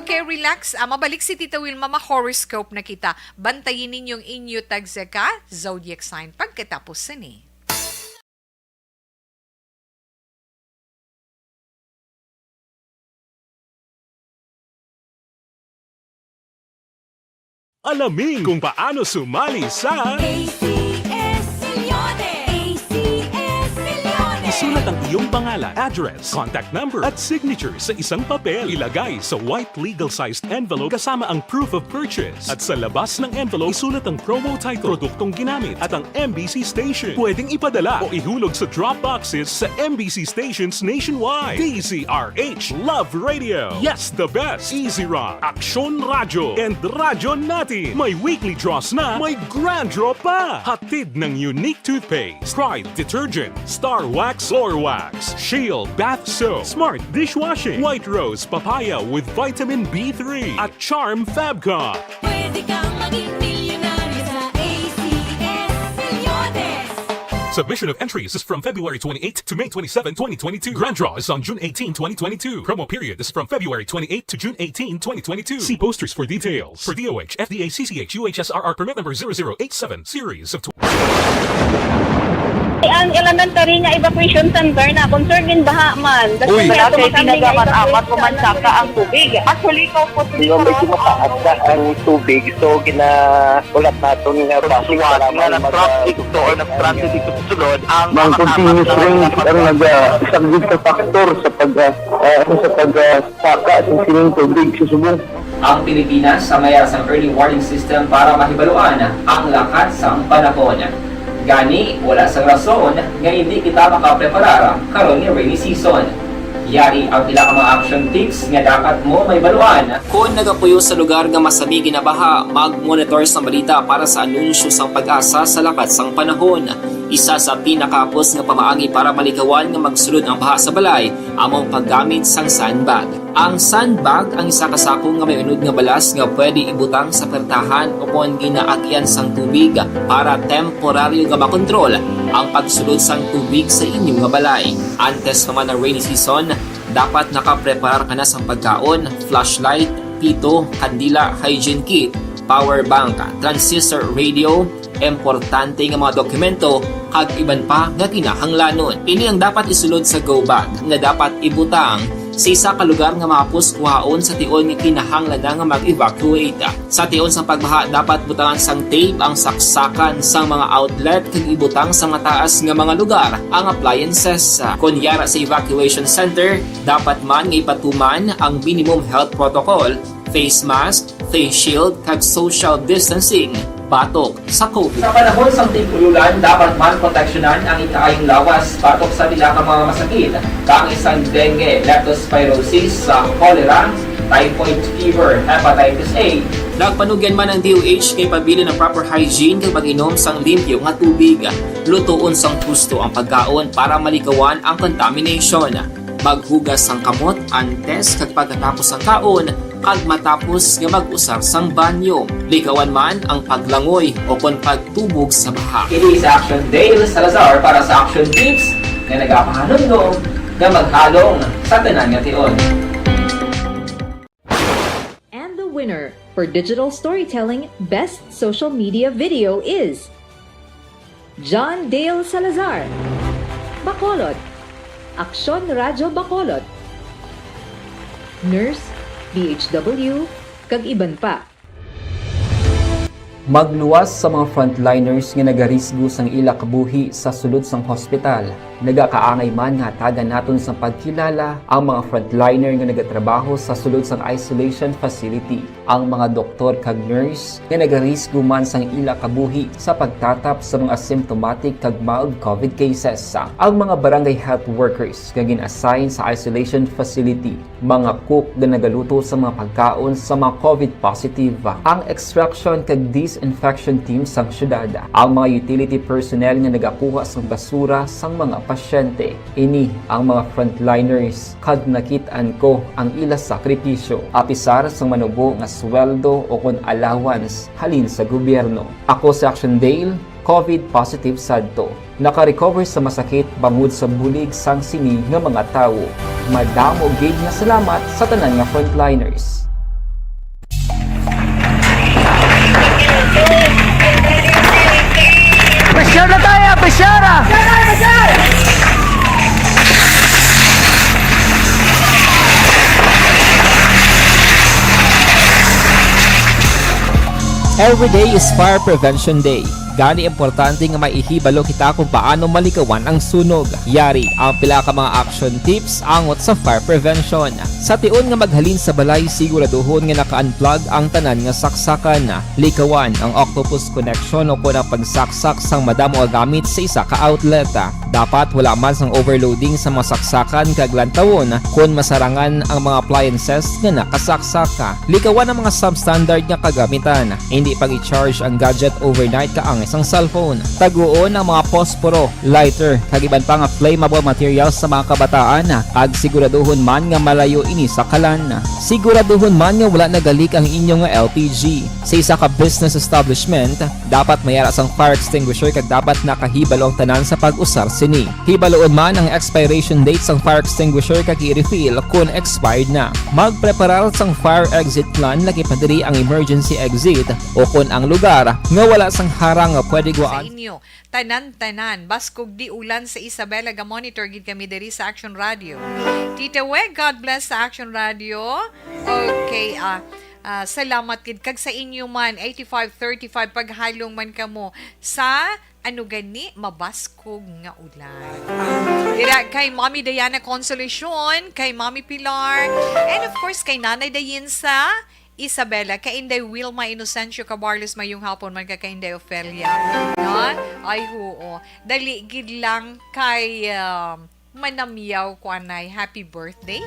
Okay, relax. Ah, mabalik si Tita Wilma, ma-horoscope na kita. Bantayin ninyong inyo tagsa ka zodiac sign pagkatapos sini. Alamin kung paano sumali sa A C S Milyones! A C S Milyones! Isulat ang iyong pangalan, address, contact number, at signature sa isang papel. Ilagay sa white legal-sized envelope kasama ang proof of purchase. At sa labas ng envelope, isulat ang promo title, produktong ginamit, at ang M B C station. Pwedeng ipadala o ihulog sa drop boxes sa M B C stations nationwide. D Z R H Love Radio. Yes, the best. Easy Rock. Aksyon Radyo and Radyo Natin. May weekly draws na, may grand draw pa. Hatid ng Unique Toothpaste, Pride Detergent, Star Wax Floor Wax, Shield Bath Soap, Smart Dishwashing, White Rose Papaya with Vitamin B three, at Charm Fabcon. Pwede kang maging milyonaryo sa A C S Milyones. Submission of entries is from February twenty-eighth to May twenty-seven, twenty twenty-two. Grand draw is on June eighteen, twenty twenty-two. Promo period is from February twenty-eighth to June eighteen, twenty twenty-two. See posters for details. For D O H, F D A, C C H, U H S R R permit number zero zero eight seven, series of tw- Ang elementary nga evacuation center na concern in baha man. Uy, kaya nasa tumakang Sinaga man, evacuation amat ko man center. Saka ang tubig. Actually, ikaw po, Di ba, medyo mataas na ang tubig, so ginahulat naton nga traffic. Suwat para nga may na mag- traffic to or nag-transit dito sa sulod, ang Ang makasapat continuous na rain ang nag-, ah, isa gid ka factor sa pag, ah, ah, sa pag, ah, saka sa sining tubig sa subong. Ang Pilipinas ang mayara sang early warning system para mahibaluan ang lakat sang panahon. Gani, wala sang rason nga hindi kita makapreparar karon nga rainy season. Yari ang pila ka mga action tips nga dapat mo mahibaluan. Kon nagapuyo sa lugar nga masami ginabaha, mag-monitor sang balita para sa anunsyo sang PAGASA sa lakat sang panahon. Isa sa pinakahapos nga pamaagi para malikawan nga magsulod ang baha sa balay amo ang paggamit sang sandbag. Ang sandbag ang isa ka sako nga may unod nga balas nga pwede ibutang sa pertahan o kon ginaagyan sang tubig para temporaryo nga makontrol ang pagsulod sang tubig sa inyo nga balay. Antes pa man ang rainy season, dapat nakapreparar ka na sang pagkaon, flashlight, pito, kandila, hygiene kit, power bank, transistor radio, importante nga mga dokumento, kag iban pa nga kinahanglanon. Ini ang dapat isulod sa go bag nga dapat ibutang sa isa ka lugar nga mahapos kuhaon sa tion nga kinahanglan na nga mag-evacuate. Sa tion sang pagbaha, dapat butangan sang tape ang saksakan sang mga outlet kag ibutang sa mataas nga mga lugar ang appliances. Kon yara sa evacuation center, dapat man nga ipatuman ang minimum health protocol, face mask, face shield, kag social distancing batok sa COVID. Sa panahon sang tig-ululan, dapat man proteksyonan ang ikaayong lawas batok sa pila ka mga masakit, kaangay sang dengue, leptospirosis, sa cholera, typhoid fever, hepatitis A. Nagpanugyan man ang D O H nga ipabilin ang proper hygiene kag pag-inom sang limpyo nga tubig. Lutoon sang husto ang pagkaon para malikawan ang contamination. Maghugas sang kamot antes kag pagkatapos sang kaon, kag matapos nga mag-usar sang banyo. Likawan man ang paglangoy o kon pagtubog sa baha. Ini si Action Dale Salazar para sa Action Tips nga nagapahanumdom nga maghalong sa tanan nga tion. And the winner for digital storytelling best social media video is John Dale Salazar, Bacolod, Aksyon Radyo Bacolod, Nurse, D H W, kag iban pa. Magluwas sa mga frontliners nga nagarisgo sang ila kabuhi sa sulod sang hospital. Nagakaangay man nga hatagan naton sang pagkilala ang mga frontliner nga nagatrabaho sa sulod sang isolation facility. Ang mga doktor kag nurse nga nagarisgo man sang ila kabuhi sa pagtatap sa mga asymptomatic kag mild COVID cases. Ang mga barangay health workers nga gin-assign sa isolation facility, mga cook nga nagaluto sa mga pagkaon sa mga COVID positive. Ang extraction kag infection team sang syudad, ang mga utility personnel nga nagakuha sang basura sang mga pasyente. Ini ang mga frontliners, kag nakit-an ko ang ila sakripisyo, apisar sang manubo nga sweldo o kon allowance halin sa gobyerno. Ako si Action Dale, COVID positive sadto. Naka-recover sa masakit bangod sa bulig sang sini nga mga tawo. Madamo gid nga salamat sa tanan nga frontliners. Pressure na tayo! Pressure na! Every day is Fire Prevention Day. Gani, importante nga may ihibalo kita kung paano malikawan ang sunog. Yari ang pila ka mga action tips angot sa fire prevention. Sa tion nga maghalin sa balay, siguraduhon nga naka-unplug ang tanan nga saksakan. Likawan ang octopus connection o kon ang pagsaksak sang madamo nga gamit sa isa ka outlet. Dapat wala man sang overloading sa mga saksakan kag lantawon kon masarangan ang mga appliances nga nakasaksak. Likawan ang mga substandard nga kagamitan. Hindi pag-i-charge ang gadget overnight kaangay sang cellphone. Taguon ang mga posporo, lighter, kag iban pa nga flammable materials sa mga kabataan, kag siguraduhon man nga malayo ini sa kalan. Siguraduhon man nga wala nagalik ang inyo nga L P G. Sa isa ka business establishment, dapat may ara sang fire extinguisher kag dapat nakahibalo ang tanan sa pag-usar sini. Hibaluon man ang expiration date sang fire extinguisher kag i-refill kon expired na. Magpreparar sang fire exit plan, lakip na diri ang emergency exit o kon ang lugar nga wala sang harang nga pwede sa guwaan. Inyo, tanan-tanan, baskog di ulan sa Isabela, ga-monitor gid kami diri sa Action Radio. Tita Weg, God bless sa Action Radio. Okay, ah, ah, salamat gid. Kag sa inyo man, eighty-five thirty-five, paghalong man kamo sa, ano gani, mabaskog nga ulan. Dira kay Mommy Diana Consolacion, kay Mommy Pilar, and of course, kay Nanay Dayin sa Isabela, kay Inday Wilma Inocencio Cabarles, mayong hapon man ka kay Inday Ofelia. No? Ay, huo. Dali gid lang kay, um, manamyaw ko anay. Happy birthday.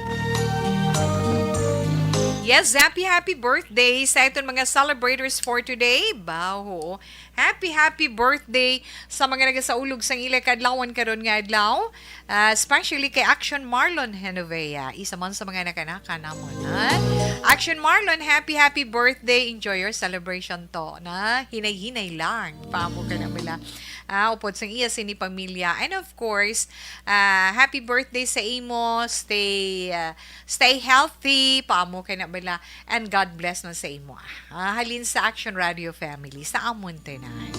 Yes, happy, happy birthday sa aton mga celebrators for today. Ba, huo. Happy, happy birthday sa mga nagasaulog sang ila kadlawan karon nga adlaw. Ah, especially kay Action Marlon Genovea, isa man sa mga nakanaka namon, ha? Action Marlon, happy, happy birthday. Enjoy your celebration to, na hinay-hinay lang. Paamo ka na bala. Ah, upod sang iya sini pamilya. And of course, ah, happy birthday sa imo. Stay, ah, stay healthy. Paamo ka na bala. And God bless man sa imo. Ah, halin sa Action Radio family, sa amon tanan.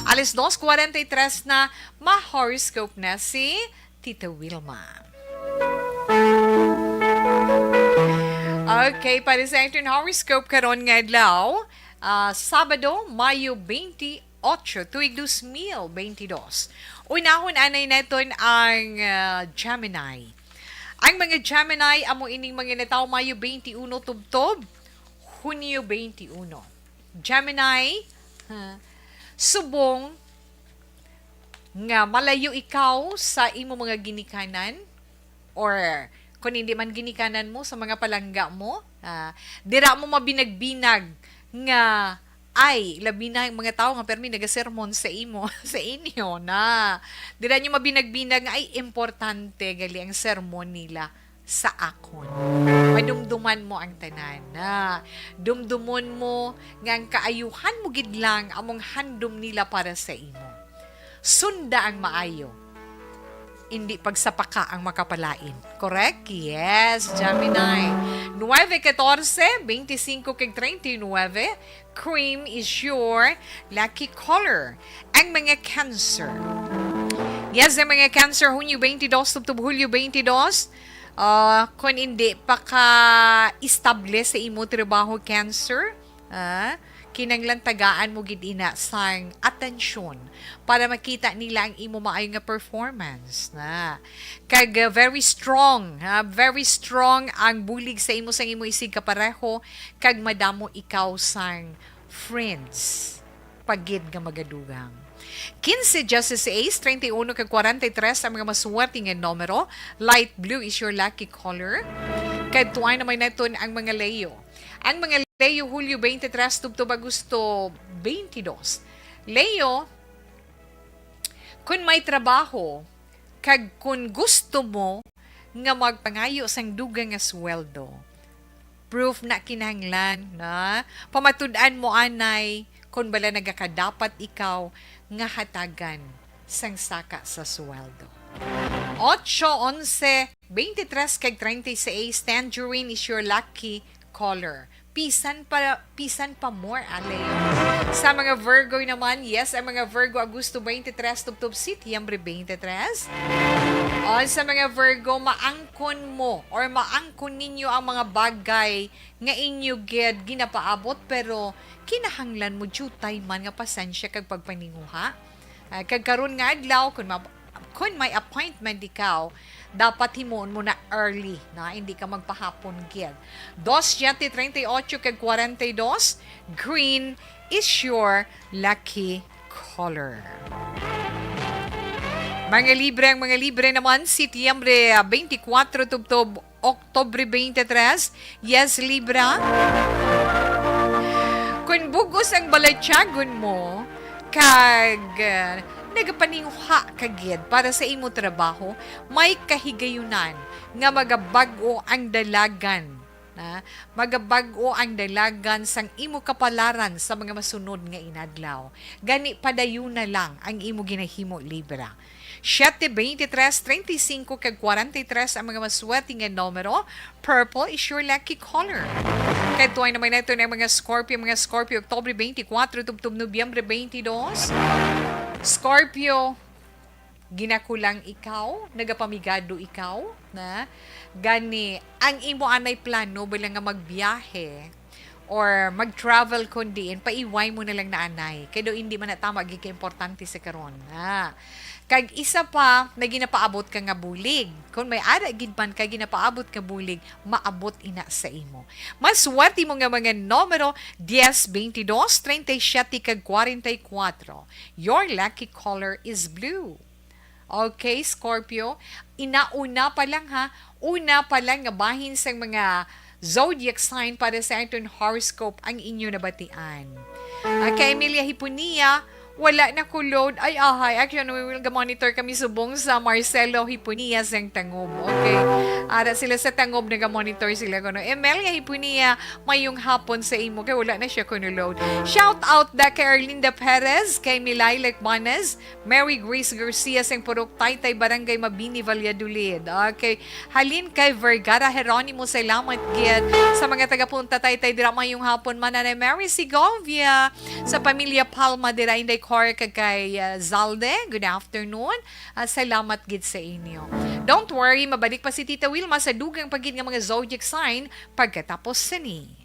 Alas dos cuarenta y tres na, ma-horoscope na si Tita Wilma. Okay, para sa aton horoscope karon nga adlaw, ah, Sabado, Mayo twenty-eight, tuig dos mil bentidós. Unahon anay naton ang, ah, Gemini. Ang mga Gemini amo ining mga natawo Mayo twenty-one tubtob Hunyo twenty-one. Gemini, ha, subong nga malayo ikaw sa imo mga ginikanan, or kung hindi man ginikanan mo, sa mga palangga mo, ah, dira mo mabinag-binag nga, ay, labi na ang mga tawo nga permi nagasermon sa imo, sa inyo na. Dira nyo mabinag-binag nga, ay, importante gali ang sermon nila sa akon. Madumduman mo ang tanan, na dumdumon mo nga ang kaayuhan mo gid lang among handom nila para sa imo. Sunda ang maayo, indi pagsapaka ang makapalain. Correct? Yes, Gemini. Nueve, catorce, veinticinco, kag treinta y nueve, cream is your lucky color. Ang mga Cancer. Yes, ang mga Cancer, Hunyo twenty-two, tubtob Hulyo twenty-two, ah, kung hindi pa ka estable sa imo trabaho, Cancer, ah, kinanglan tagaan mo gid ina sang atensyon para makita nila ang imo maayo nga performance na. Kag, ah, very strong, ha? Very strong ang bulig sa imo, sang imo isig kapareho, kag madamo ikaw sang friends pa gid nga magadugang. Quince, dieciséis, treinta y uno, kag cuarenta y tres ang mga maswerte nga numero. Light blue is your lucky color. Kadtuan naman naton ang mga Leo. Ang mga Leo, Hulyo twenty-three tubtob Agosto twenty-two. Leo, kun may trabaho, kag kun gusto mo nga magpangayo sang dugang nga sweldo, proof na kinahanglan, na pamatud-an mo anay kon bala nagakadapat ikaw nga hatagan sang saka sa sweldo. Ocho, onse, twenty-three kag treinta y seis, tangerine is your lucky color. Pisan pa, pisan pa more, Ale. Sa mga Virgo naman, yes, ang mga Virgo, Agosto twenty-three tubtob Setyembre twenty-three. O, sa mga Virgo, maangkon mo or maangkon ninyo ang mga bagay nga inyo gid ginapaabot, pero kinahanglan mo diutay man nga pasensya kag pagpaninguha. Ah, kag karon nga adlaw, kun ma-, kun may appointment ikaw, dapat himuon mo na early, na hindi ka magpahapon gid. Dos, siyete, treinta y ocho kag kwarenta y dos, green is your lucky color. Mga Libre, ang mga Libre naman, Setyembre, ah, twenty-four tubtob Oktubre twenty-three, yes, Libra. Kung bug-os ang balatyagon mo, kag, ah, nagapaninguha ka gid para sa imo trabaho, may kahigayunan nga magabag-o ang dalagan, na magabag-o ang dalagan sang imo kapalaran sa mga masunod nga inadlaw. Gani, padayon na lang ang imo ginahimo, Libra. Siyete, twenty-three, treinta y cinco, kag kwarenta y tres ang mga maswerte nga numero. Purple is your lucky color. Kadtuan naman nato ang mga Scorpio, mga Scorpio, Oktubre twenty-four tubtob Nobyembre twenty-two. Scorpio, ginakulang ikaw, nagapamigado ikaw, na gani ang imo anay plano bilang nga magbiyahe or mag-travel, kun diin, paiway mo na lang na anay. Kay daw hindi man na tama gid ka importante sa karon, ha. Kag isa pa, may ginapaabot ka nga bulig. Kung may ara gid man ka ginapaabot nga bulig, maabot ina sa imo. Mas swerte mo nga mga numero, dies, veintidós, treinta y siete, kag kwarenta y kuwatro. Your lucky color is blue. Okay, Scorpio. Ina, una pa lang, ha. Una pa lang nga bahin sang mga zodiac sign para sa aton horoscope ang inyo nabatian. Ah, kay Emilia Hipunia, wala na ko load. Ay, ahay. Actually, we will ga-monitor kami subong sa Marcelo Hipunia sang Tangob. Okay. Ara sila sa Tangob, naga-monitor sila kuno. Emilia Hipunia, mayong hapon sa imo. Kay wala na siya kuno load. Shout out da kay Arlinda Perez, kay Milay Lecbanes, Mary Grace Garcia sang Purok Taytay, Barangay Mabini, Valladolid. Okay. Halin kay Vergara Jeronimo, salamat gid. Sa mga taga Punta Taytay dira, mayong hapon man, Nanay Mary Segovia. Sa pamilya Palma dira, Inday Cor, kag kay, ah, Zalde, good afternoon. Ah, salamat gid sa inyo. Don't worry, mabalik pa si Tita Wilma sa dugang pa gid nga mga zodiac sign pagkatapos sini.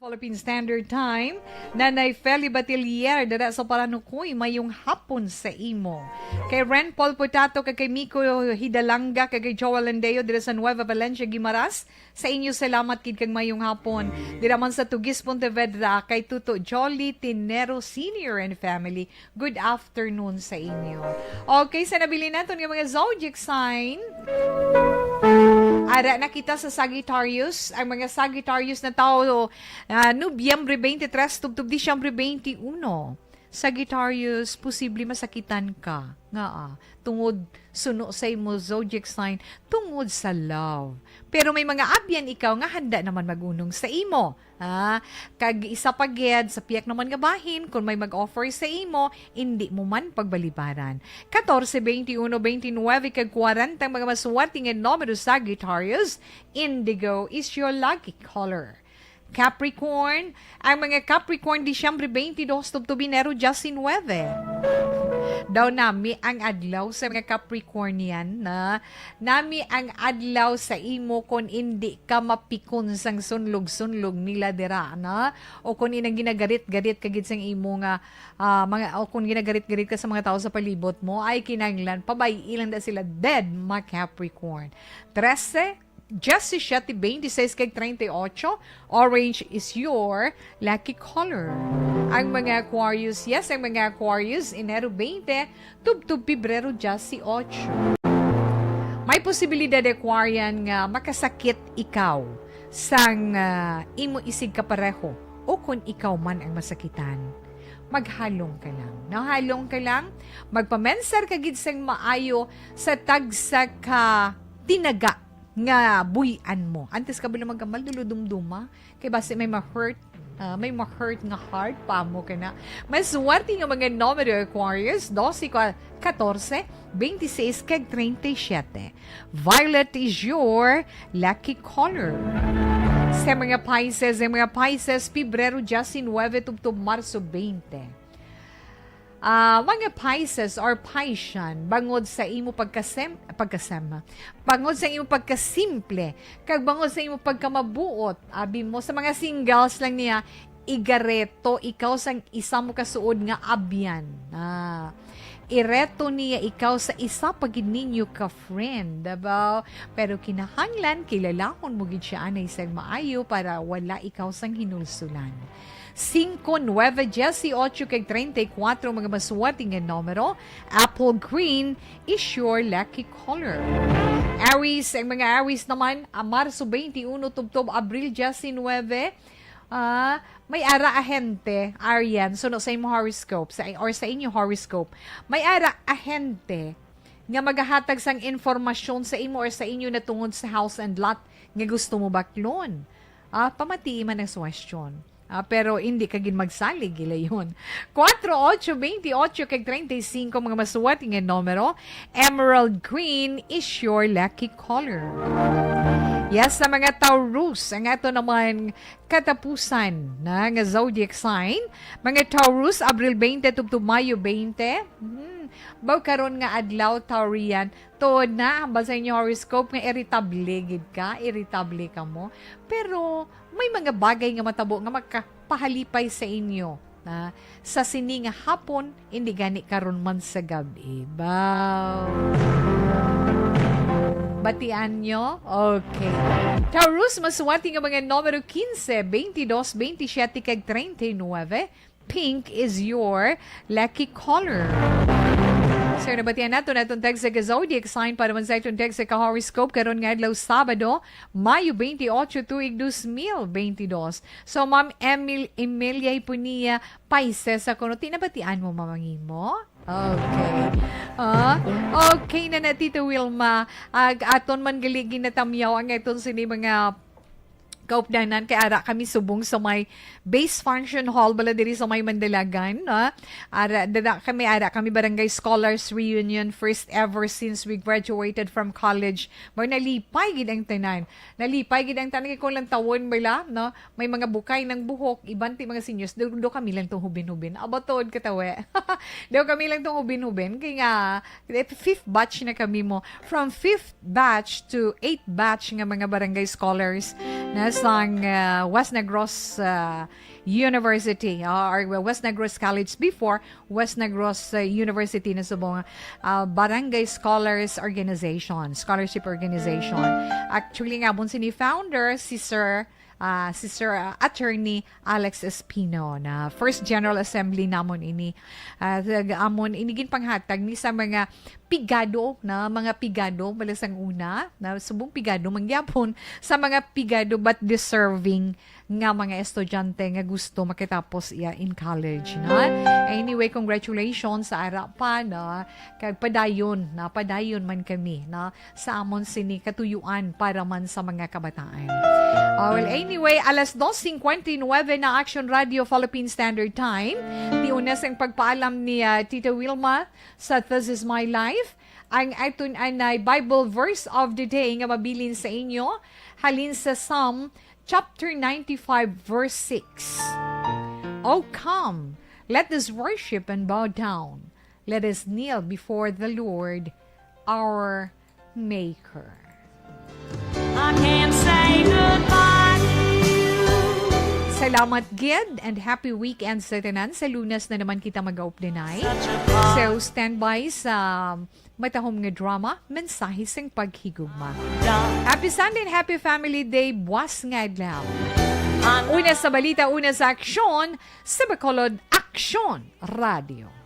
Philippine Standard Time, Nanay Feli Batilier, dira sa Paranukoy, mayong hapon sa imo. Kay Ren Paul Potato, kay, kay Miko Hidalanga, kay, kay Joel Landeo, dira sa Nueva Valencia, Guimaras, sa inyo salamat gid kag mayong hapon. Dira man sa Tugis, Pontevedra, kay Tuto Jolly Tinero Senior and family, good afternoon sa inyo. Okay, sa nabilin naton nga mga zodiac sign, ara na kita sa Sagittarius. Ang mga Sagittarius na tawo, ah, Nobyembre twenty-three tubtob Disyembre twenty-one. Sagittarius, posible masakitan ka. Nga, ah, tungod suno sa imo zodiac sign, tungod sa love. Pero may mga abyan ikaw nga handa naman mag-unong sa imo. Ah, kag isa pa gid, sa piyak naman nga bahin, kung may mag-offer sa imo, indi mo man pagbalibaran. Katorse, twenty-one, twenty-nine, kag kwarenta ang mga maswerte nga numero, Sagittarius. Indigo is your lucky color. Capricorn, ang mga Capricorn, Disyembre twenty-two tubtob Enero diyasinuwebe. Daw nami ang adlaw sa mga Capricornian na nami ang adlaw sa imo kon indi ka mapikon sang sunlog-sunlog nila dira, na? O kon inang ginagarit-garit ka gid sang imo nga, ah, mga, o kon ginagarit-garit ka sa mga tawo sa palibot mo, ay kinahanglan, pabay-i lang na sila dead, mga Capricorn. Trese, diyasisiete, twenty-sais, kag treinta y ocho, orange is your lucky color. Ang mga Aquarius, yes, ang mga Aquarius, Enero twenty, tubtob Pebrero diyasiyotso. May posibilidad, Aquarian, nga makasakit ikaw sang, ah, imo isig kapareho o kon ikaw man ang masakitan. Maghalong ka lang. Nahalong ka lang, magpamensar ka gid sang maayo sa tagsa ka tinaga nga buy-an mo. Antes ka bala magkambal, duludumduma. Kay basi may ma-hurt, ah, may ma-hurt nga heart pa mo ka na. May swerte nga mga numero, Aquarius, dose, kwa-, katorse, twenty-sais, kag treinta y siete. Violet is your lucky color. Sa mga Pisces, ang mga Pisces, Pebrero diyasinuwebe tubtob Marso twenty. Ah, mga Pisces or Piscean, bangod sa imo pagkasem-, pagkasem-, bangod sa imo pagkasimple, kag bangod sa imo pagkamabuot, abi mo, sa mga singles lang niya, igareto ikaw sang isa mo kasuod nga abyan. Ah, ireto niya ikaw sa isa pa gid ninyo ka friend, diba? Pero kinahanglan, kilalahon mo gid siya anay sang maayo para wala ikaw sang hinulsulan. Singko, nuebe, diyesiyotso, kag treinta y kuwatro, mga maswerte nga numero. Apple green is your lucky color. Aries, ang mga Aries naman, ah, Marso twenty-one tubtob Abril diyesinuwebe, ah, may ara ahente, Arian, suno sa imo horoscope, sa, or sa inyo horoscope, may ara ahente nga magahatag sang informasyon sa imo or sa inyo na tungod sa house and lot nga gusto mo baklon. Ah, pamatii man ang suwestyon. Ah, pero hindi ka gid magsalig, gilayon. Kuwatro, otso, bente otso, kag treinta y cinco, mga maswerte nga numero. Emerald green is your lucky color. Yes, sa mga Taurus, ang ato naman katapusan na nga zodiac sign. Mga Taurus, Abril twenty tubtob Mayo twenty. Hmm. Baw karon nga adlaw, Taurian, tuod na, hambal sa inyo horoscope nga irritable gid ka, irritable ka mo. Pero may mga bagay nga matabo nga makapahalipay sa inyo, na sa sini nga hapon, hindi gani karon man sa gab-i. Baw. Batian nyo? Okay. Taurus, maswerte nga mga numero quince, veintidós, veintisiete, kag treinta y nueve. Pink is your lucky color. So, nabatian nato natong text sa zodiac sign para man sa itong text sa ka-horoscope karon nga adlaw, Sabado, Mayo twenty-eight, tuig dos mil veintidós. So, Ma'am Emil, Emilia Ipunia, Pisces ako, no? Tinabatian mo, Mama Ngimo? Okay. Ah, okay na na, Tito Wilma. Ag aton man gali ginatamyaw ang aton sini mga kaupdanan, kay ara kami subong sa may Base Function Hall, bala diri sa may Mandalagan, no? Ara, dada kami, ara kami Barangay Scholars Reunion, first ever since we graduated from college. Mao nalipay gid ang tanan. Nalipay gid ang tanan kay kung lang tawon bala, no? May mga bukay ng buhok, iban ti mga seniors, do, do kami lang tong hubin-hubin. Aba, tuod katawe. Do kami lang tong hubin-hubin. Kay nga, fifth batch na kami mo. From fifth batch to eighth batch nga mga barangay scholars, na sang, ah, West Negros, ah, University, ah, or West Negros College before, West Negros, ah, University na subong, ah, Barangay Scholars Organization, Scholarship Organization. Actually, nga bon sini founder si Sir, ah, si Sir, ah, Attorney Alex Espino, na first General Assembly namon ini. Ah, amon ini ginpanghatag ni sa mga pigado, na mga pigado, bala sang una, na subong pigado mangyapon sa mga pigado but deserving nga mga estudyante nga gusto makatapos iya in college, na. Anyway, congratulations sa ara pa, na, kag padayon, na padayon man kami, na, sa amon sini katuyuan para man sa mga kabataan. Ah, well, anyway, alas dos cincuenta y nueve na, Action Radio Philippine Standard Time. Tiunas ang pagpaalam ni, ah, Tita Wilma sa This Is My Life. Ang atun anay Bible verse of the day nga mabilin sa inyo halin sa Psalm chapter ninety-five, verse six. Oh, come, let us worship and bow down. Let us kneel before the Lord, our Maker. I can't say goodbye to you. Salamat gid and happy weekend sa tanan. Sa Lunes na naman kita mag-updanay. Such a So, standby sa matahom nga drama, Mensahe sing Paghigugma. Happy Sunday and happy Family Day, buas nga adlaw. Una sa balita, una sa aksyon, sa Bacolod Aksyon Radio.